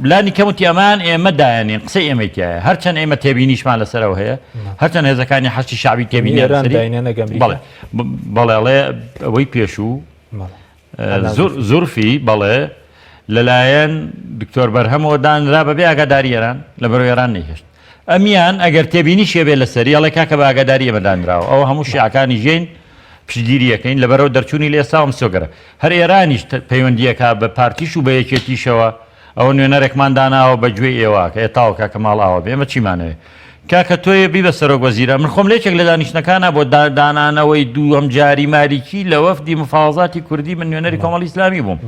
لانی کەم وتی ئەمان ئێمە دایانین، قسەی ئێمەی تیایە. هەرچەند ئێمە تێبینیشمان لەسەرەوە هەیە، هەرچەند هێزەکانی حەشدی شەعبی تێبینیان لەسەری. ئێران داینێ نەک ئەمریکا. بەڵێ، بەڵێ، ئەڵێ ئەوەی پێشوو. زورفی، بەڵێ، لەلایەن دکتۆر بەرهەمەوە دانرا بەبێ ئاگاداری ئێران، لەبەرئەوە ئێران نەیهێشت. ئەمیان ئەگەر تێبینیشی هەبێ لەسەری، ئەڵێ کاکە بە ئاگاداری ئێمە دانراوە، ئەوە هەموو شیعەکانیش یەین پشتگیری ئەکەین، لەبەرئەوە دەرچوونی لە ئێستاوە مسۆگەرە. هەر ئێرانیش پەیوەندی ئەکا بە پارتیش و بە یەکێتیشەوە، ئەوە نوێنەرێکمان داناوە بە گوێی ئێوە ئەکا، ئێ تاوە کاکە ماڵ ئاوا بێ ئێمە چیمانەوێ؟ کاکە تۆ بی بە سەرۆک وەزیران من خۆم لە یەکێک لە دانیشتنەکانا بۆ دانانەوەی دووەم جاری مالیکی لە وەفدی مفاوەزاتی کوردی من نوێنەری کۆمەڵی ئیسلامی بووم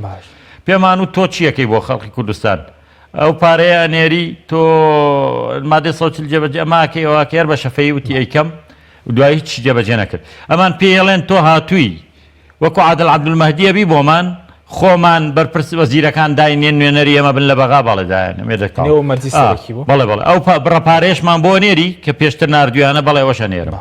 پێمان و تۆ چیەکەی بۆ خەڵکی کوردستان ئەو پارەیە ئەنێری تۆ مادەی 140 جێبەجێ ئەماکەی ئەوواکە هەر بە شەفەی وتی ئەیکەم و دوایی هیچ جێبەجێ نەکرد ئەمان پێڵێن تۆ هاتووی وەکو عادل عەبدولمەهدی ئەبی بۆمان خۆمان بەرپرس وەزیرەکان داینێن نوێنەری ئێمە بن لە بەغا بەڵێ دایانێ مێردەک تاو ئەوە مەرجی سەرەکی بوو بەڵێ بەڵێ ئەو بڕە پارەیەشمان بۆ نێری کە پێشتر ناردویانە بەڵێ ئەوەش ئەنێرم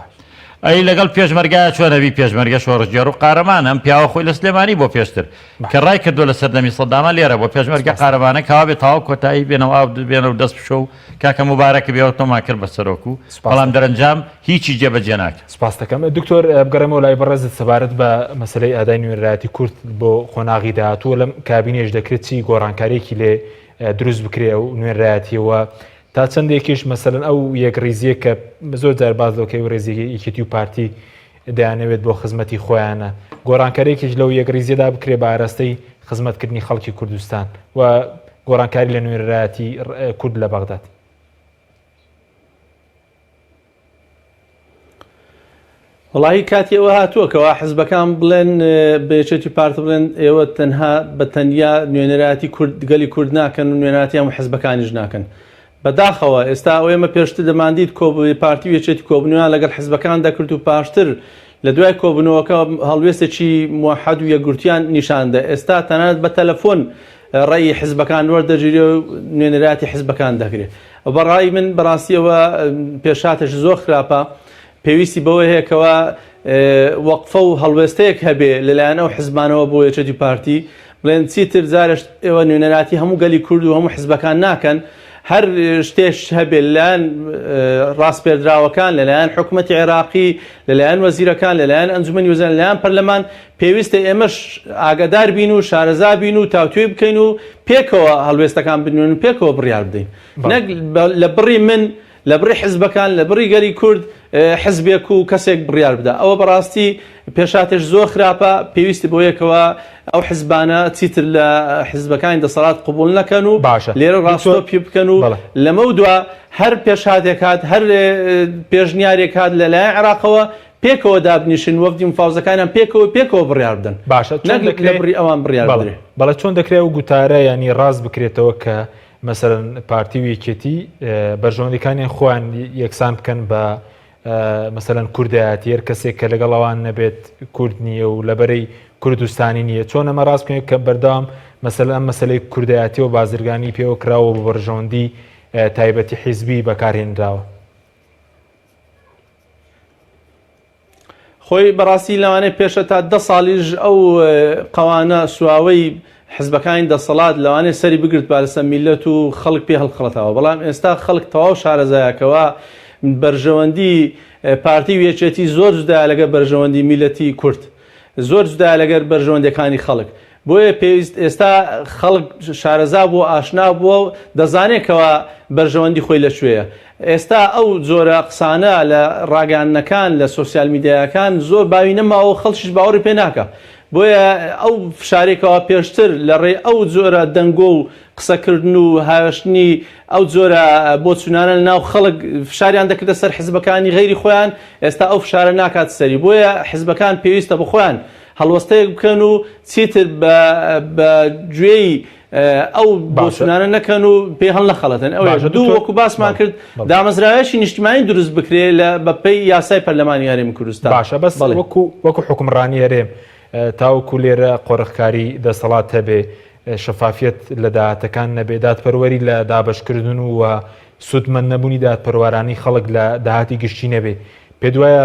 ئەی لەگەڵ پێشمەرگە چۆن ئەبی پێشمەرگە شۆڕشگێڕ و قارەمانە ئەم پیاوە خۆی لە سلێمانی بۆ پێشتر کە ڕای کردووە لە سەردەمی سەدامە لێرە بۆ پێشمەرگە قارەمانە کەوا بێ تەواو کۆتایی بێنەوە ئاو بێنە و دەست بشۆ و کاکە موبارەک بێ تۆمان کرد بە سەرۆک و بەڵام دەرەنجام هیچی جێبەجێ ناکرد. سپاست دەکەم دکتۆر بگەڕێمەوە لای بەڕێزت سەبارەت بە مەسەلەی ئەدای نوێنەرایەتی کورد بۆ قۆناغی داهاتوو لەم کابینەیش دەکرێت چی گۆڕانکاریەکی لێ دروست بکرێ ئەو نوێنەرایەتیەوە تا چەندێکیش مەسەلەن ئەو یەکڕیزیە کە زۆر جار باس لەوکەی و ڕێزی یەکێتی و پارتی دەیانەوێت بۆ خزمەتی خۆیانە گۆڕانکاریەکیش لەو یەکڕیزیەدا بکرێ بە ئاراستەی خزمەتکردنی خەڵکی کوردستان و گۆڕانکاری لە نوێنەرایەتی کورد لە بەغداد. وەڵاهی کاتی ئەوە هاتووە کەوا حزبەکان بڵێن بە یەکێتی پارت بڵێن ئێوە تەنها بە تەنیا نوێنەرایەتی کورد گەلی کورد ناکەن و نوێنەرایەتی هەموو حزبەکانیش ناکەن بەداخەوە ئێستا ئەو ئێمە پێشتر دەماندیت پارتی و یەکێتی کۆبوونەوەیان لەگەڵ حزبەکان دەکرد و پاشتر لە دوای کۆبوونەوەکە هەڵوێستێکی موحد و یەکگرتویان نیشاندا ئێستا تەنانەت بە تەلەفۆن ڕەئی حزبەکان وەردەگیرێ و نوێنەرایەتی حزبەکان دەکرێت بە ڕای من بەڕاستی ئەوە پێشهاتێکی زۆر خراپە پێویستی بەوە هەیە کەوا وەقفە و هەڵوێستەیەک هەبێ لەلایەن ئەو حزبانەوە بۆ یەکێتی پارتی بڵێن چیتر جارێش ئێوە نوێنەراتی هەموو گەلی کورد و هەموو حزبەکان ناکەن. هەر شتێش هەبێ لەلایەن ڕاسپێردراوەکان، لەلایەن حکومەتی عێراقی، لەلایەن وەزیرەکان، لەلایەن ئەنجومەنی وەزیران، لەلایەن پەرلەمان، پێویستە ئێمەش ئاگادار بین و شارەزا بین و تاوتوێ بکەین و پێکەوە هەڵوێستەکان بنوێن و پێکەوە بڕیار بدەین. نەک لە بڕی من، لە بڕی حزبەکان، لە بڕی گەلی کورد حزبێک و کەسێک بڕیار بدا. ئەوە بەڕاستی پێشهاتێش زۆر خراپە، پێویستی بەوەیە کەوا ئەو حزبانە چیتر لە حزبەکانی دەسەڵات قبوڵ نەکەن و باشە لێرە دکتۆر ڕاستۆپی بکەن و بەڵێ. لەمەودوا هەر پێشهاتێک هات، هەر پێشنیارێک هات لەلایەن عێراقەوە پێکەوە دابنیشن، وەفدی مفاوزەکانیان پێکەوە پێکەوە بڕیار بدەن. باشە چۆن نەک لە دەکرێ بڕی ئەوان بڕیار بەڵێ بدرێ. بەڵێ چۆن دەکرێ ئەو گوتارە یانی ڕاست بکرێتەوە کە مەسەلەن پارتی و یەکێتی بەرژەوەندیەکانیان خۆیان یەکسان بکەن بە مەسەلەن کوردایەتی هەر کەسێک کە لەگەڵ ئەوان نەبێت کورد نییە و لەبەرەی کوردستانی نییە چۆن ئەمە ڕاست بکەین کە بەردەوام مەسەلە ئەم مەسەلەی کوردایەتی و بازرگانی پێوە کراوە بۆ بەرژەوەندی تایبەتی حیزبی بەکارهێنراوە. خۆی بەڕاستی لەوانەیە پێشە تا دە ساڵیش ئەو قەوانە سواوەی حزبەکانی دەسەڵات لەوانەیە سەری بگرت با لەسەر میلەت و خەڵک پێ هەڵخڵەتاوە بەڵام ئێستا خەڵک تەواو شارەزایەکەوە بەرژەوەندی پارتی و یەکێتی زۆر جودایە لەگەر بەرژەوەندی میلەتی کورد زۆر جودایە لەگەر بەرژەوەندیەکانی خەڵک بۆیە پێویست ئێستا خەڵک شارەزا بووە ئاشنا بووە و دەزانێت کەوا بەرژەوەندی خۆی لە کوێیە. ئێستا ئەو جۆرە قسانە لە ڕاگەیاندنەکان لە سۆسیال میدیایەکان زۆر باوی نەماوە و خەڵکیش باوەڕی پێ ناکا. بۆیە ئەو فشارەی کەوا پێشتر لە ڕێی ئەو جۆرە دەنگۆ و قسەکردن و هاوێشتنی ئەو جۆرە بۆچوونانە لە ناو خەڵک فشاریان دەکردە سەر حزبەکانی غەیری خۆیان ئێستا ئەو فشارە ناکات سەری. بۆیە حزبەکان پێویستە بە خۆیان هەڵوەستەیەک بکەن و چیتر بە گوێی ئەو بۆچونانە نەکەن و پێ هەڵنەخەڵەتن ئەو دوو وەکو باسمان کرد دامەزراوێکی نیشتمانی دروست بکرێ لە بەپێی یاسای پەرلەمانی هەرێمی کوردستان باشە بەس وەکو وەکو حکومڕانی هەرێم تاوەکو لێرە قۆرخکاری دەسەڵات هەبێ شەفافیەت لە داهاتەکان نەبێ دادپەروەری لە دابەشکردن و سوودمەند نەبوونی دادپەروارانی خەڵک لە داهاتی گشتی نەبێ پێت وایە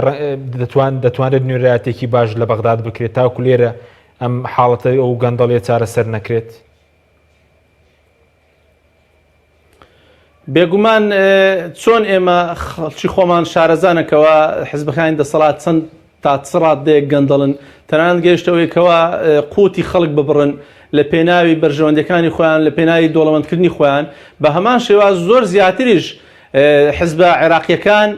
دەتوان دەتوانرێت نوێنەرایەتێکی باش لە بەغداد بکرێت تاوەکو لێرە ئەم حاڵەتە ئەو گەندەڵیە چارەسەر نەکرێت؟ بێگومان چۆن ئێمە خەڵکی خۆمان شارەزانە کەوا حزبەکانی دەسەڵات چەند تا چ ڕاددەیەک گەندەڵن تەنانەت گەیشتەوەی کەوا قوتی خەڵک ببڕن لە پێناوی بەرژەوەندەکانی خۆیان لە پێناوی دۆڵەمەندکردنی خۆیان بە هەمان شێواز زۆر زیاتریش حزبە عێراقیەکان،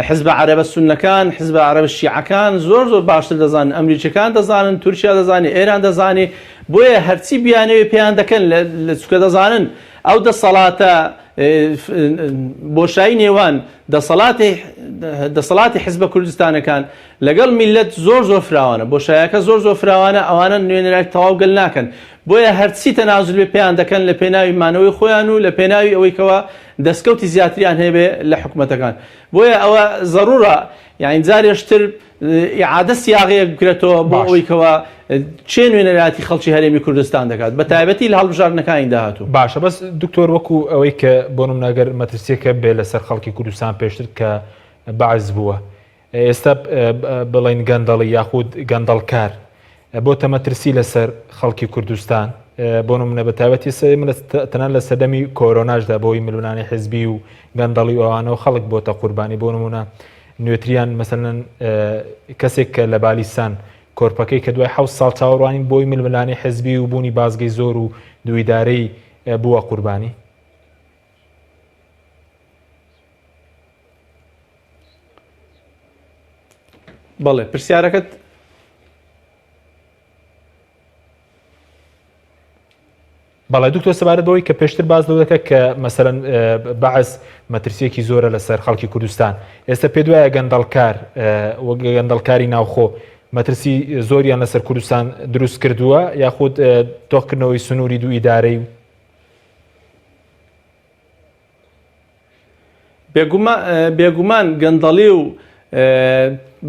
حزبە عەرەبە سوننەکان، حزبە عەرەبە شیعەکان زۆر زۆر باشتر دەزانن، ئەمریکیەکان دەزانن، تورکیا دەزانێ، ئێران دەزانێ، بۆیە هەرچی بیانەوێ پێیان دەکەن لە چونکە دەزانن ئەو دەسەڵاتە بۆشایی نێوان دەسەڵاتی دەسەڵاتی حزبە کوردستانەکان لەگەڵ میللەت زۆر زۆر فراوانە، بۆشایەکە زۆر زۆر فراوانە، ئەوانە نوێنەرایەتی تەواو گەل ناکەن، بۆیە هەرچی تەنازول بێ پێیان دەکەن لە پێناوی مانەوەی خۆیان و لە پێناوی ئەوەی کەوا دەستکەوتی زیاتریان هەبێ لە حکومەتەکان بۆیە ئەوە زەرورە یانی جارێشتر ئیعادە سیاغەیەک بکرێتەوە بۆ ئەوەی کەوا چێ نوێنەرایەتی خەڵکی هەرێمی کوردستان دەکات بە تایبەتی لە هەڵبژاردنەکانی داهاتوو. باشە بەس دکتۆر وەکو ئەوەی کە بۆ نمونە گەر مەترسیەکە بێ لەسەر خەڵکی کوردستان پێشتر کە بەعس بووە ئێستا بڵێین گەندەڵی یاخود گەندەڵکار بۆتە مەترسی لەسەر خەڵکی کوردستان بۆ نمونە بە تایبەتی تەنان لە سەردەمی کۆرۆناشدا بۆی ململانێ حزبی و گەندەڵی و ئەوانەوە خەڵک بۆتە قوربانی بۆ نمونە نوێتریان مەسەلەن کەسێک کە لە بالیسان کۆرپەکەی کە دوای حەوت ساڵ چاوەڕوانی بۆی ململانێ حزبی و بوونی بازگەی زۆر و دوویدارەی بووە قوربانی. بەڵێ پرسیارەکەت بەڵێ دکتۆر سەبارەت بەوەی کە پێشتر باس لەوە دەکە کە مەسەلەن بەعس مەترسیەکی زۆرە لەسەر خەڵکی کوردستان ئێستا پێ دوایە گەندەڵکار وەک گەندەڵکاری ناوخۆ مەترسی زۆریان لەسەر کوردستان دروست کردووە یاخود تۆخکردنەوەی سنووری دوو ئیدارەی و بێگومان گەندەڵی و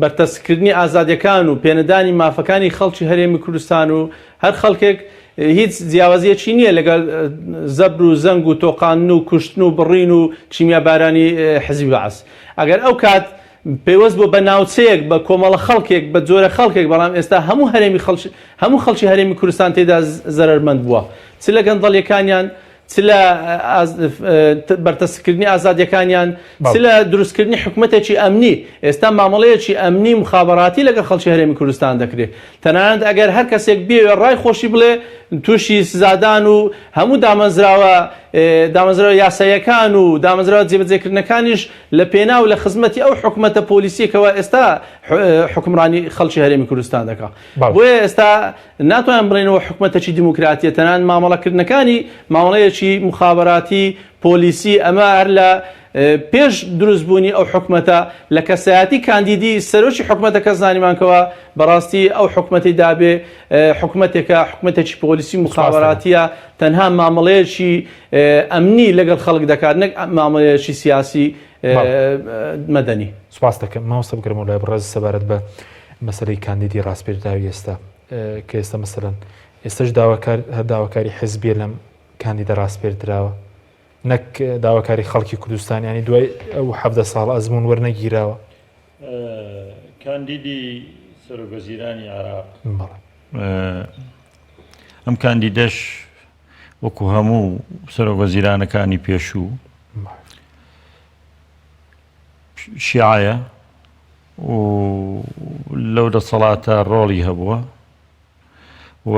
بەرتەسککردنی ئازادیەکان و پێنەدانی مافەکانی خەڵکی هەرێمی کوردستان و هەر خەڵکێک هیچ جیاوازیەکی نییە لەگەڵ زەبر و زەنگ و تۆقاندن و کوشتن و بڕین و کیمیابارانی حزبی بەعس ئەگەر ئەو کات پەیوەست بووە بە ناوچەیەک بە کۆمەڵە خەڵکێک بە جۆرە خەڵکێک بەڵام ئێستا هەموو هەرێمی خەڵکی هەموو خەڵکی هەرێمی کوردستان تێدا زەرەرمەند بووە چ لە گەندەڵیەکانیان. چ لە بەرتەسککردنی ئازادیەکانیان چ لە دروستکردنی حکومەتێکی ئەمنی، ئێستا مامەڵەیەکی ئەمنی موخابەراتی لەگەڵ خەڵکی هەرێمی کوردستان دەکرێت، تەنانەت ئەگەر هەر کەسێک بیەوێت ڕای خۆشی بڵێ تووشی سزادان و هەموو دامەزراوە دامەزراوە یاساییەکان و دامەزراوە جێبەجێکردنەکانیش لە پێناو لە خزمەتی ئەو حکومەتە پۆلیسیە کەوا ئێستا حوکمڕانی خەڵکی هەرێمی کوردستان دەکا. بۆیە ئێستا ناتوانین بڵێین ئەوە حکومەتێکی دیموکراتیە، تەنانەت مامەڵەکردنەکانی مامەڵەیەکی موخابەراتی پۆلیسی، ئەمە هەر لە پێش دروستبوونی ئەو حکومەتە لە کەسایەتی کاندیدی سەرۆکی حکومەتەکە زانیمان کەوا بەڕاستی ئەو حکومەتەی دابێ حکومەتێکە حکومەتێکی پۆلیسی موخابەراتیە، تەنها مامەڵەیەکی ئەمنی لەگەڵ خەڵک دەکات نەک مامەڵەیەکی سیاسی مەدەنی. سوپاست دەکەم مامۆستا بگەرمەوە لای بەڕێز سەبارەت بە مەسەلەی کاندیدی ڕاسپێردراوی ئێستا کە ئێستا مەسەلەن ئێستش داواکار هەر داواکاری حزبیە لەم کاندیدە ڕاسپێردراوە نەک داواکاری خەڵکی کوردستان ینی دوای ئەو حەڤدە ساڵ ئەزمون وەرنەگیراوە. کاندیدی سەرۆک وەزیرانی عێراق ئەم کاندیدەش وەکو هەموو سەرۆک وەزیرانەکانی پێشوو شیعەیە و لەو دەسەڵاتە ڕۆڵی هەبووە و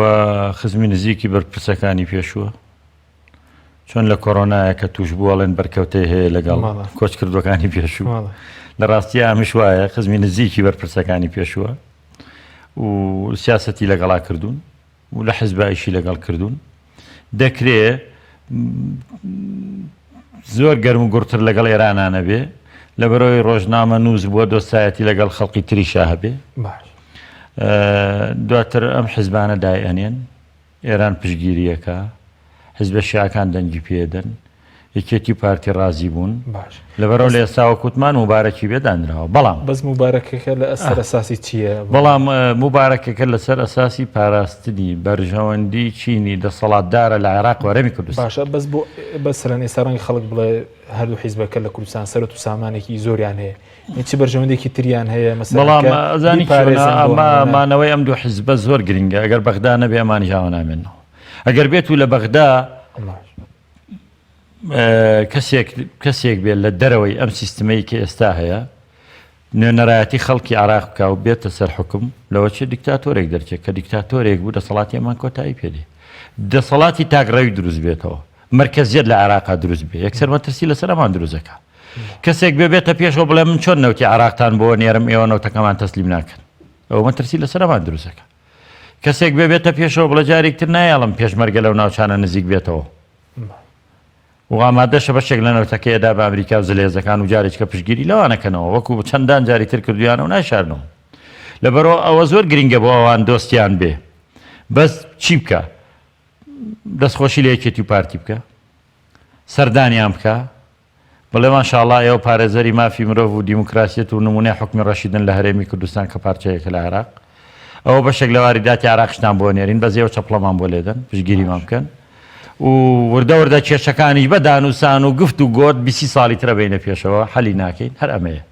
خزمی نزیکی بەرپرسەکانی پێشووە چۆن لە کۆرۆنایە کە توش بووەڵێن بەرکەوتەی هەیە لەگەڵ کۆچکردوەکانی پێشوو لە ڕاستی ئەمش وایە خزمی نزیکی بەرپرسەکانی پێشووە و سیاستی لەگەڵا کردوون و لە حزبا ئیشی لەگەڵ کردوون دەکرێ زۆر گەرم و گوڕتر لەگەڵ ئێرانا نەبێ لەبەرەوەی ڕۆژنامە نووس بووە دۆستایەتی لەگەڵ خەڵقی تریشا هەبێ دواتر ئەم حزبانە دای ئەنێن ئێران پشگیریەکە حزبە شیعەکان دەنگی پێدەن یەکێتی و پارتی ڕازی بوون باش لەبەرئەوە لە ئێستاوە کوتمان موبارەکی بێ دانراوە بەڵام بەس موبارەکەکە لە سەر ئەساسی چییە؟ بەڵام موبارەکەکە لەسەر ئەساسی پاراستنی بەرژەوەندی چینی دەسەڵاتدارە لە عێراق و هەرێمی کوردستان. باشە بەس بۆ مەسەلەن ئێستا ڕەنگە خەڵک بڵێ هەردوو حیزبەکە لە کوردستان سەرەت و سامانێکی زۆریان هەیە چ بەرژەوەندێکی تریان هەیە مەسەلەن بەڵام کە ئەزانی چۆنە بیپارێزن بۆ ئەمە نموونە؟ مانەوەی ئەم دوو حیزبە زۆر گرنگە ئەگەر بەغدا نەبێ ئەمانیش ئاوا نامێنەوە ئەگەر بێت و لە بەغدا باش. کەسێک کەسێک بێت لە دەرەوەی ئەم سیستمەی کە ئێستا هەیە نوێنەرایەتی خەڵکی عراق بکە و بێتە سەر حکم لەوە چێ دیکتاتۆرێک دەرچێت کە دیکتاتۆرێک بوو دەسەڵاتی ئەمان کۆتایی پێدێ دەسەڵاتی تاکڕەوی دروست بێتەوە مرکزیت لە عێراقا دروست بێ یەکسەر مەترسی لەسەر ئەمان دروستەکە کەسێک بێ بێتە پێشەوە بڵێ من چۆن نەوتی عراقتان بۆ نێرم ئێوە نەوتەکەمان تەسلیم ناکەن ئەو مەترسی لەسەر ئەمان دروستەکە کەسێک بێ بێتە پێشەوە بڵێ جارێک تر نایەڵم پێشمەرگە لەو ناوچانە نزیک بێتەوە و ئامادەشە بەشێک لە نەوتەکەی ئەدا بە ئەمریکا و زلهێزەکان و جارێکە پشتگیری لەوانەکەنەوە وەکو چەندان جاری تر کردویانە و نایشارنەوە لەبەرەوە ئەوە زۆر گرنگە بۆ ئەوان دۆستیان بێ بەس چی بکە دەستخۆشی لە یەکێتی و پارتی بکە سەردانیان بکە بڵێ ماشاءاللە ئێوە پارێزەری مافی مرۆڤ و دیموکراسیەت و نمونەی حوکمی ڕەشیدن لە هەرێمی کوردستان کە پارچەیەکە لە عێراق ئەوە بەشێک لە واریداتی عێراقیشتان بۆ نێرین بەس ئێوە چەپڵەمان بۆ لێدەن پشتگیریمان بکەن و وردە وردە کێشەکانیش بە دانوسان و گفت و گۆت بیسی ساڵی ترە بینە پێشەوە حەلی ناکەین هەر ئەمەیە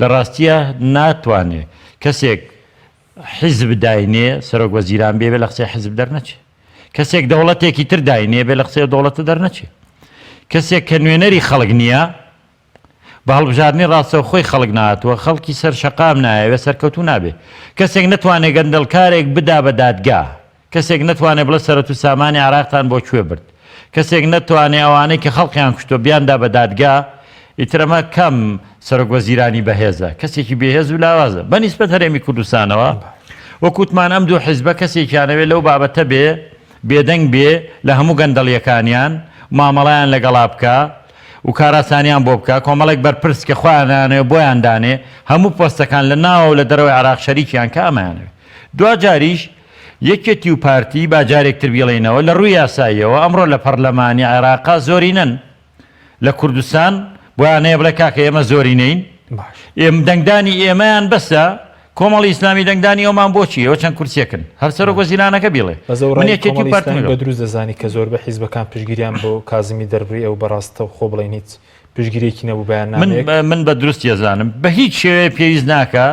لە ڕاستیە ناتوانێ کەسێک حیزب داینێ سەرۆک وەزیران بێ بێ لە قسەی حیزب دەرنەچێ کەسێک دەوڵەتێکی تر داینێ بێ لە قسەی دەوڵەتە دەرنەچێ کەسێک کە نوێنەری خەڵک نییە بە هەڵبژاردنی ڕاستەوخۆی خەڵک نهاتووە خەڵکی سەر شەقام نایەوێ سەرکەوتوو نابێ کەسێک نەتوانێ گەندەڵکارێک بدا بە دادگا کەسێک نەتوانێ بڵێ سەرەت و سامانی عێراقتان بۆ کوێ برد؟ کەسێک نەتوانێ ئەوانەی کە خەڵقیان کوشتوە بیاندا بە دادگا، ئیتر ئەمە کام سەرۆک وەزیرانی بەهێزە؟ کەسێکی بێهێز و لاوازە. بە نیسبەت هەرێمی کوردستانەوە، وەک وتمان ئەم دوو حیزبە کەسێکیان ئەوێ لەو بابەتە بێ بێدەنگ بێ لە هەموو گەندەڵیەکانیان، مامەڵەیان لەگەڵا بکا و کاراسانیان بۆ بکا، کۆمەڵێک بەرپرس کە خۆیان ئەیانەوێ بۆیان دانێ، هەموو پۆستەکان لە ناوە و لە دەرەوەی عێراق شەریکیان کە ئەمەیانەوێ. دواجاریش یەکێتی و پارتی با جارێک تر بیڵێینەوە لە ڕووی یاساییەوە ئەمڕۆ لە پەڕلەمانی عێراقا زۆرینەن لە کوردستان بۆیان هەیە بڵێ کاکە ئێمە زۆرینەین ئێم دەنگدانی ئێمەیان بەسە کۆمەڵی ئیسلامی دەنگدانی ئەومان بۆچی ئەوە چەند کورسیەکن هەر سەرۆک وەزیرانەکە بیڵێ من یەکێتی و پارتی بە دروست دەزانی کە زۆربە حیزبەکان پشتگیریان بۆ کازمی دەربڕی ئەو بەڕاستە خۆ بڵێن هیچ پشتگیریەکی نەبوو بەیاننامەیەک. من من بە دروستی ئەزانم بە هیچ شێوەیە پێویست ناکا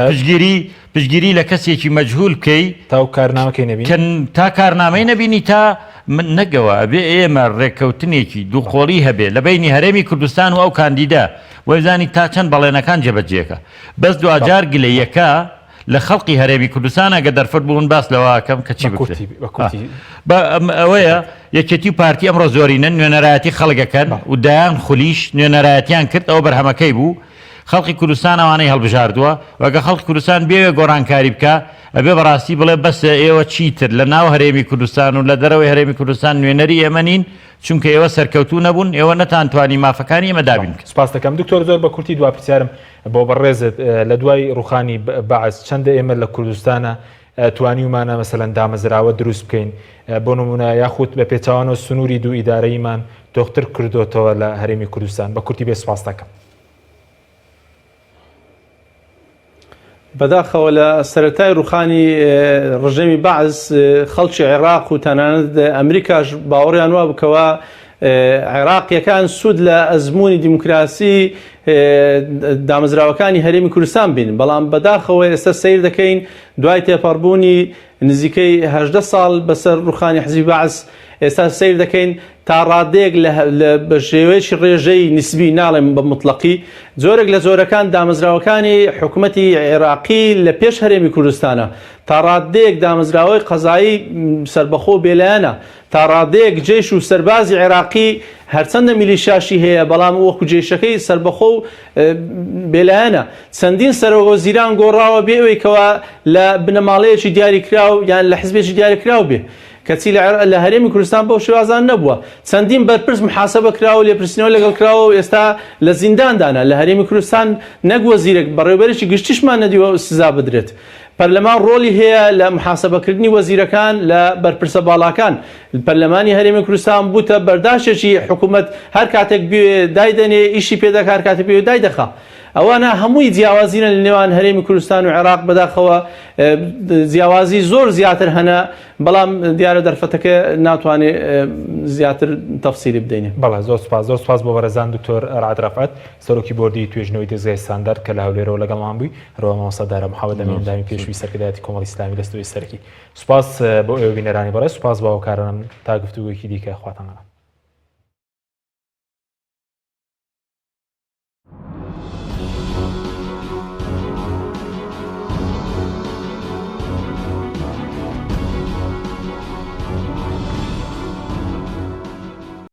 پشتگیری پشتگیری لە کەسێکی مەجهول بکەی تا و کارنامەکەی نەبینی کە تا کارنامەی نەبینی تا من نەگەوە ئەبێ ئێمە ڕێککەوتنێکی دووقۆڵی هەبێ لە بەینی هەرێمی کوردستان و ئەو کاندیدە وای بزانی تا چەند بەڵێنەکان جێبەجێکە بەس دواجار گلەیەکە لە خەڵقی هەرێمی کوردستان ئەگە دەرفەت بوو من باس لەوە ئەکەم کە چی بکرێت ئەوەیە یەکێتی و پارتی ئەمڕۆ زۆرینەن نوێنەرایەتی خەڵک ئەکەن و دەیان خولیش نوێنەرایەتیان کرد ئەوە بەرهەمەکەی بوو خەڵقی کوردستان ئەوانەی هەڵبژاردووە و گە خەڵکی کوردستان بێوێ گۆڕانکاری بکا ئەبێ بەڕاستی بڵێ بەسە ئێوە چیتر لە ناو هەرێمی کوردستان و لە دەرەوەی هەرێمی کوردستان نوێنەری ئێمە نین چونکە ئێوە سەرکەوتوو نەبوون ئێوە نەتانتوانی مافەکانی ئێمە دابین بکەن. سپاست دەکەم دکتۆر زۆر بە کورتی دوا پرسیارم بۆ بەڕێزت لە دوای ڕوخانی بەعس چەندە ئێمە لە کوردستانە توانیومانە مەسەلەن دامەزراوە دروست بکەین بۆ نمونە یاخود بە پێچەوانەوە سنووری دوو ئیدارەییمان تۆختر کردۆتەوە لە هەرێمی کوردستان بە کورتی بێ سپاس دەکەم. بەداخەوە لە سەرەتای ڕوخانی ڕژێمی بەعس خەڵکی عێراق و تەنانەت ئەمریکاش باوەڕیان وا بکەوە عێراقیەکان سوود لە ئەزمموی دیموکراسی دامەزراوەکانی هەرێمی کوردستان بین بەڵام بەداخەوە ئێستا سیر دەکەین دوای تێپەڕبوونی نزیکەی 18 ساڵ بەسەر ڕوخانی حزبی بەعس ئێستا سیر دەکەین تا ڕادەیەک لە بە شێوەیەکی ڕێژەی نسبی ناڵێم بە موتڵەقی جۆرێک لە جۆرەکان دامەزراوەکانی حکومەتی عێراقی لە پێش هەرێمی کوردستانە تا ڕادەیەک دامەزراوەی قەزایی سەربەخۆ و بێلایەنە تا ڕادەیەک جەیش و سەربازی عێراقی هەرچەندە میلیشیاشی هەیە بەڵام وەکو جەیشەکەی سەربەخۆ و بێلایەنە چەندین سەرۆکوەزیران گۆڕاوە بێ ئەوەی کەوا لە بنەماڵەیەکی دیاریکراو یان لە حزبێکی دیاریکراو بێ کەچی لە هەرێمی کوردستان بەو شێوازان نەبووە. چەندین بەرپرس محاسبە کراوە و لێپرسینەوە لەگەڵ کراوە و ئێستا لە زینداندانە. لە هەرێمی کوردستان نەک وەزیرێک، بەڕێوەبەرێکی گشتیشمان نەدیوە سزا بدرێت. پەرلەمان ڕۆڵی هەیە لە محاسبەکردنی وەزیرەکان، لە بەرپرسە باڵاکان. پەرلەمانی هەرێمی کوردستان بووتە بەرداشێکی حکومەت، هەر کاتێک بوێ دایدەنێ، ئیشی پێدەکا، هەر کاتێک بوێ دایدەخا. ئەوانە هەمووی جیاوازینە لە نێوان هەرێمی کوردستان و عێراق، بەداخەوە جیاوازی زۆر زیاتر هەنە، بەڵام دیارە دەرفەتەکە ناتوانێ زیاتر تەفسیلی بدەینێ. بەڵێ زۆر سوپاس، زۆر سوپاس بۆ بەڕێزان دکتۆر ڕەعد ڕەفعەت سەرۆکی بۆردی توێژینەوەی دەزگای ستاندارد کە لە هەولێرەوە لەگەڵمان بووی، هەروەها مامۆستا دارا محەمەد ئەمین ئەندامی پێشووی سەرکردایەتی کۆمەڵی ئیسلامی لە ستۆدیۆی سەرەکی. سوپاس بۆ ئێوە بینەرانی بەڕێز، سوپاس بۆ هاوکارانم تا گفتوگۆیەکی دیکە خواتان لەگەڵ.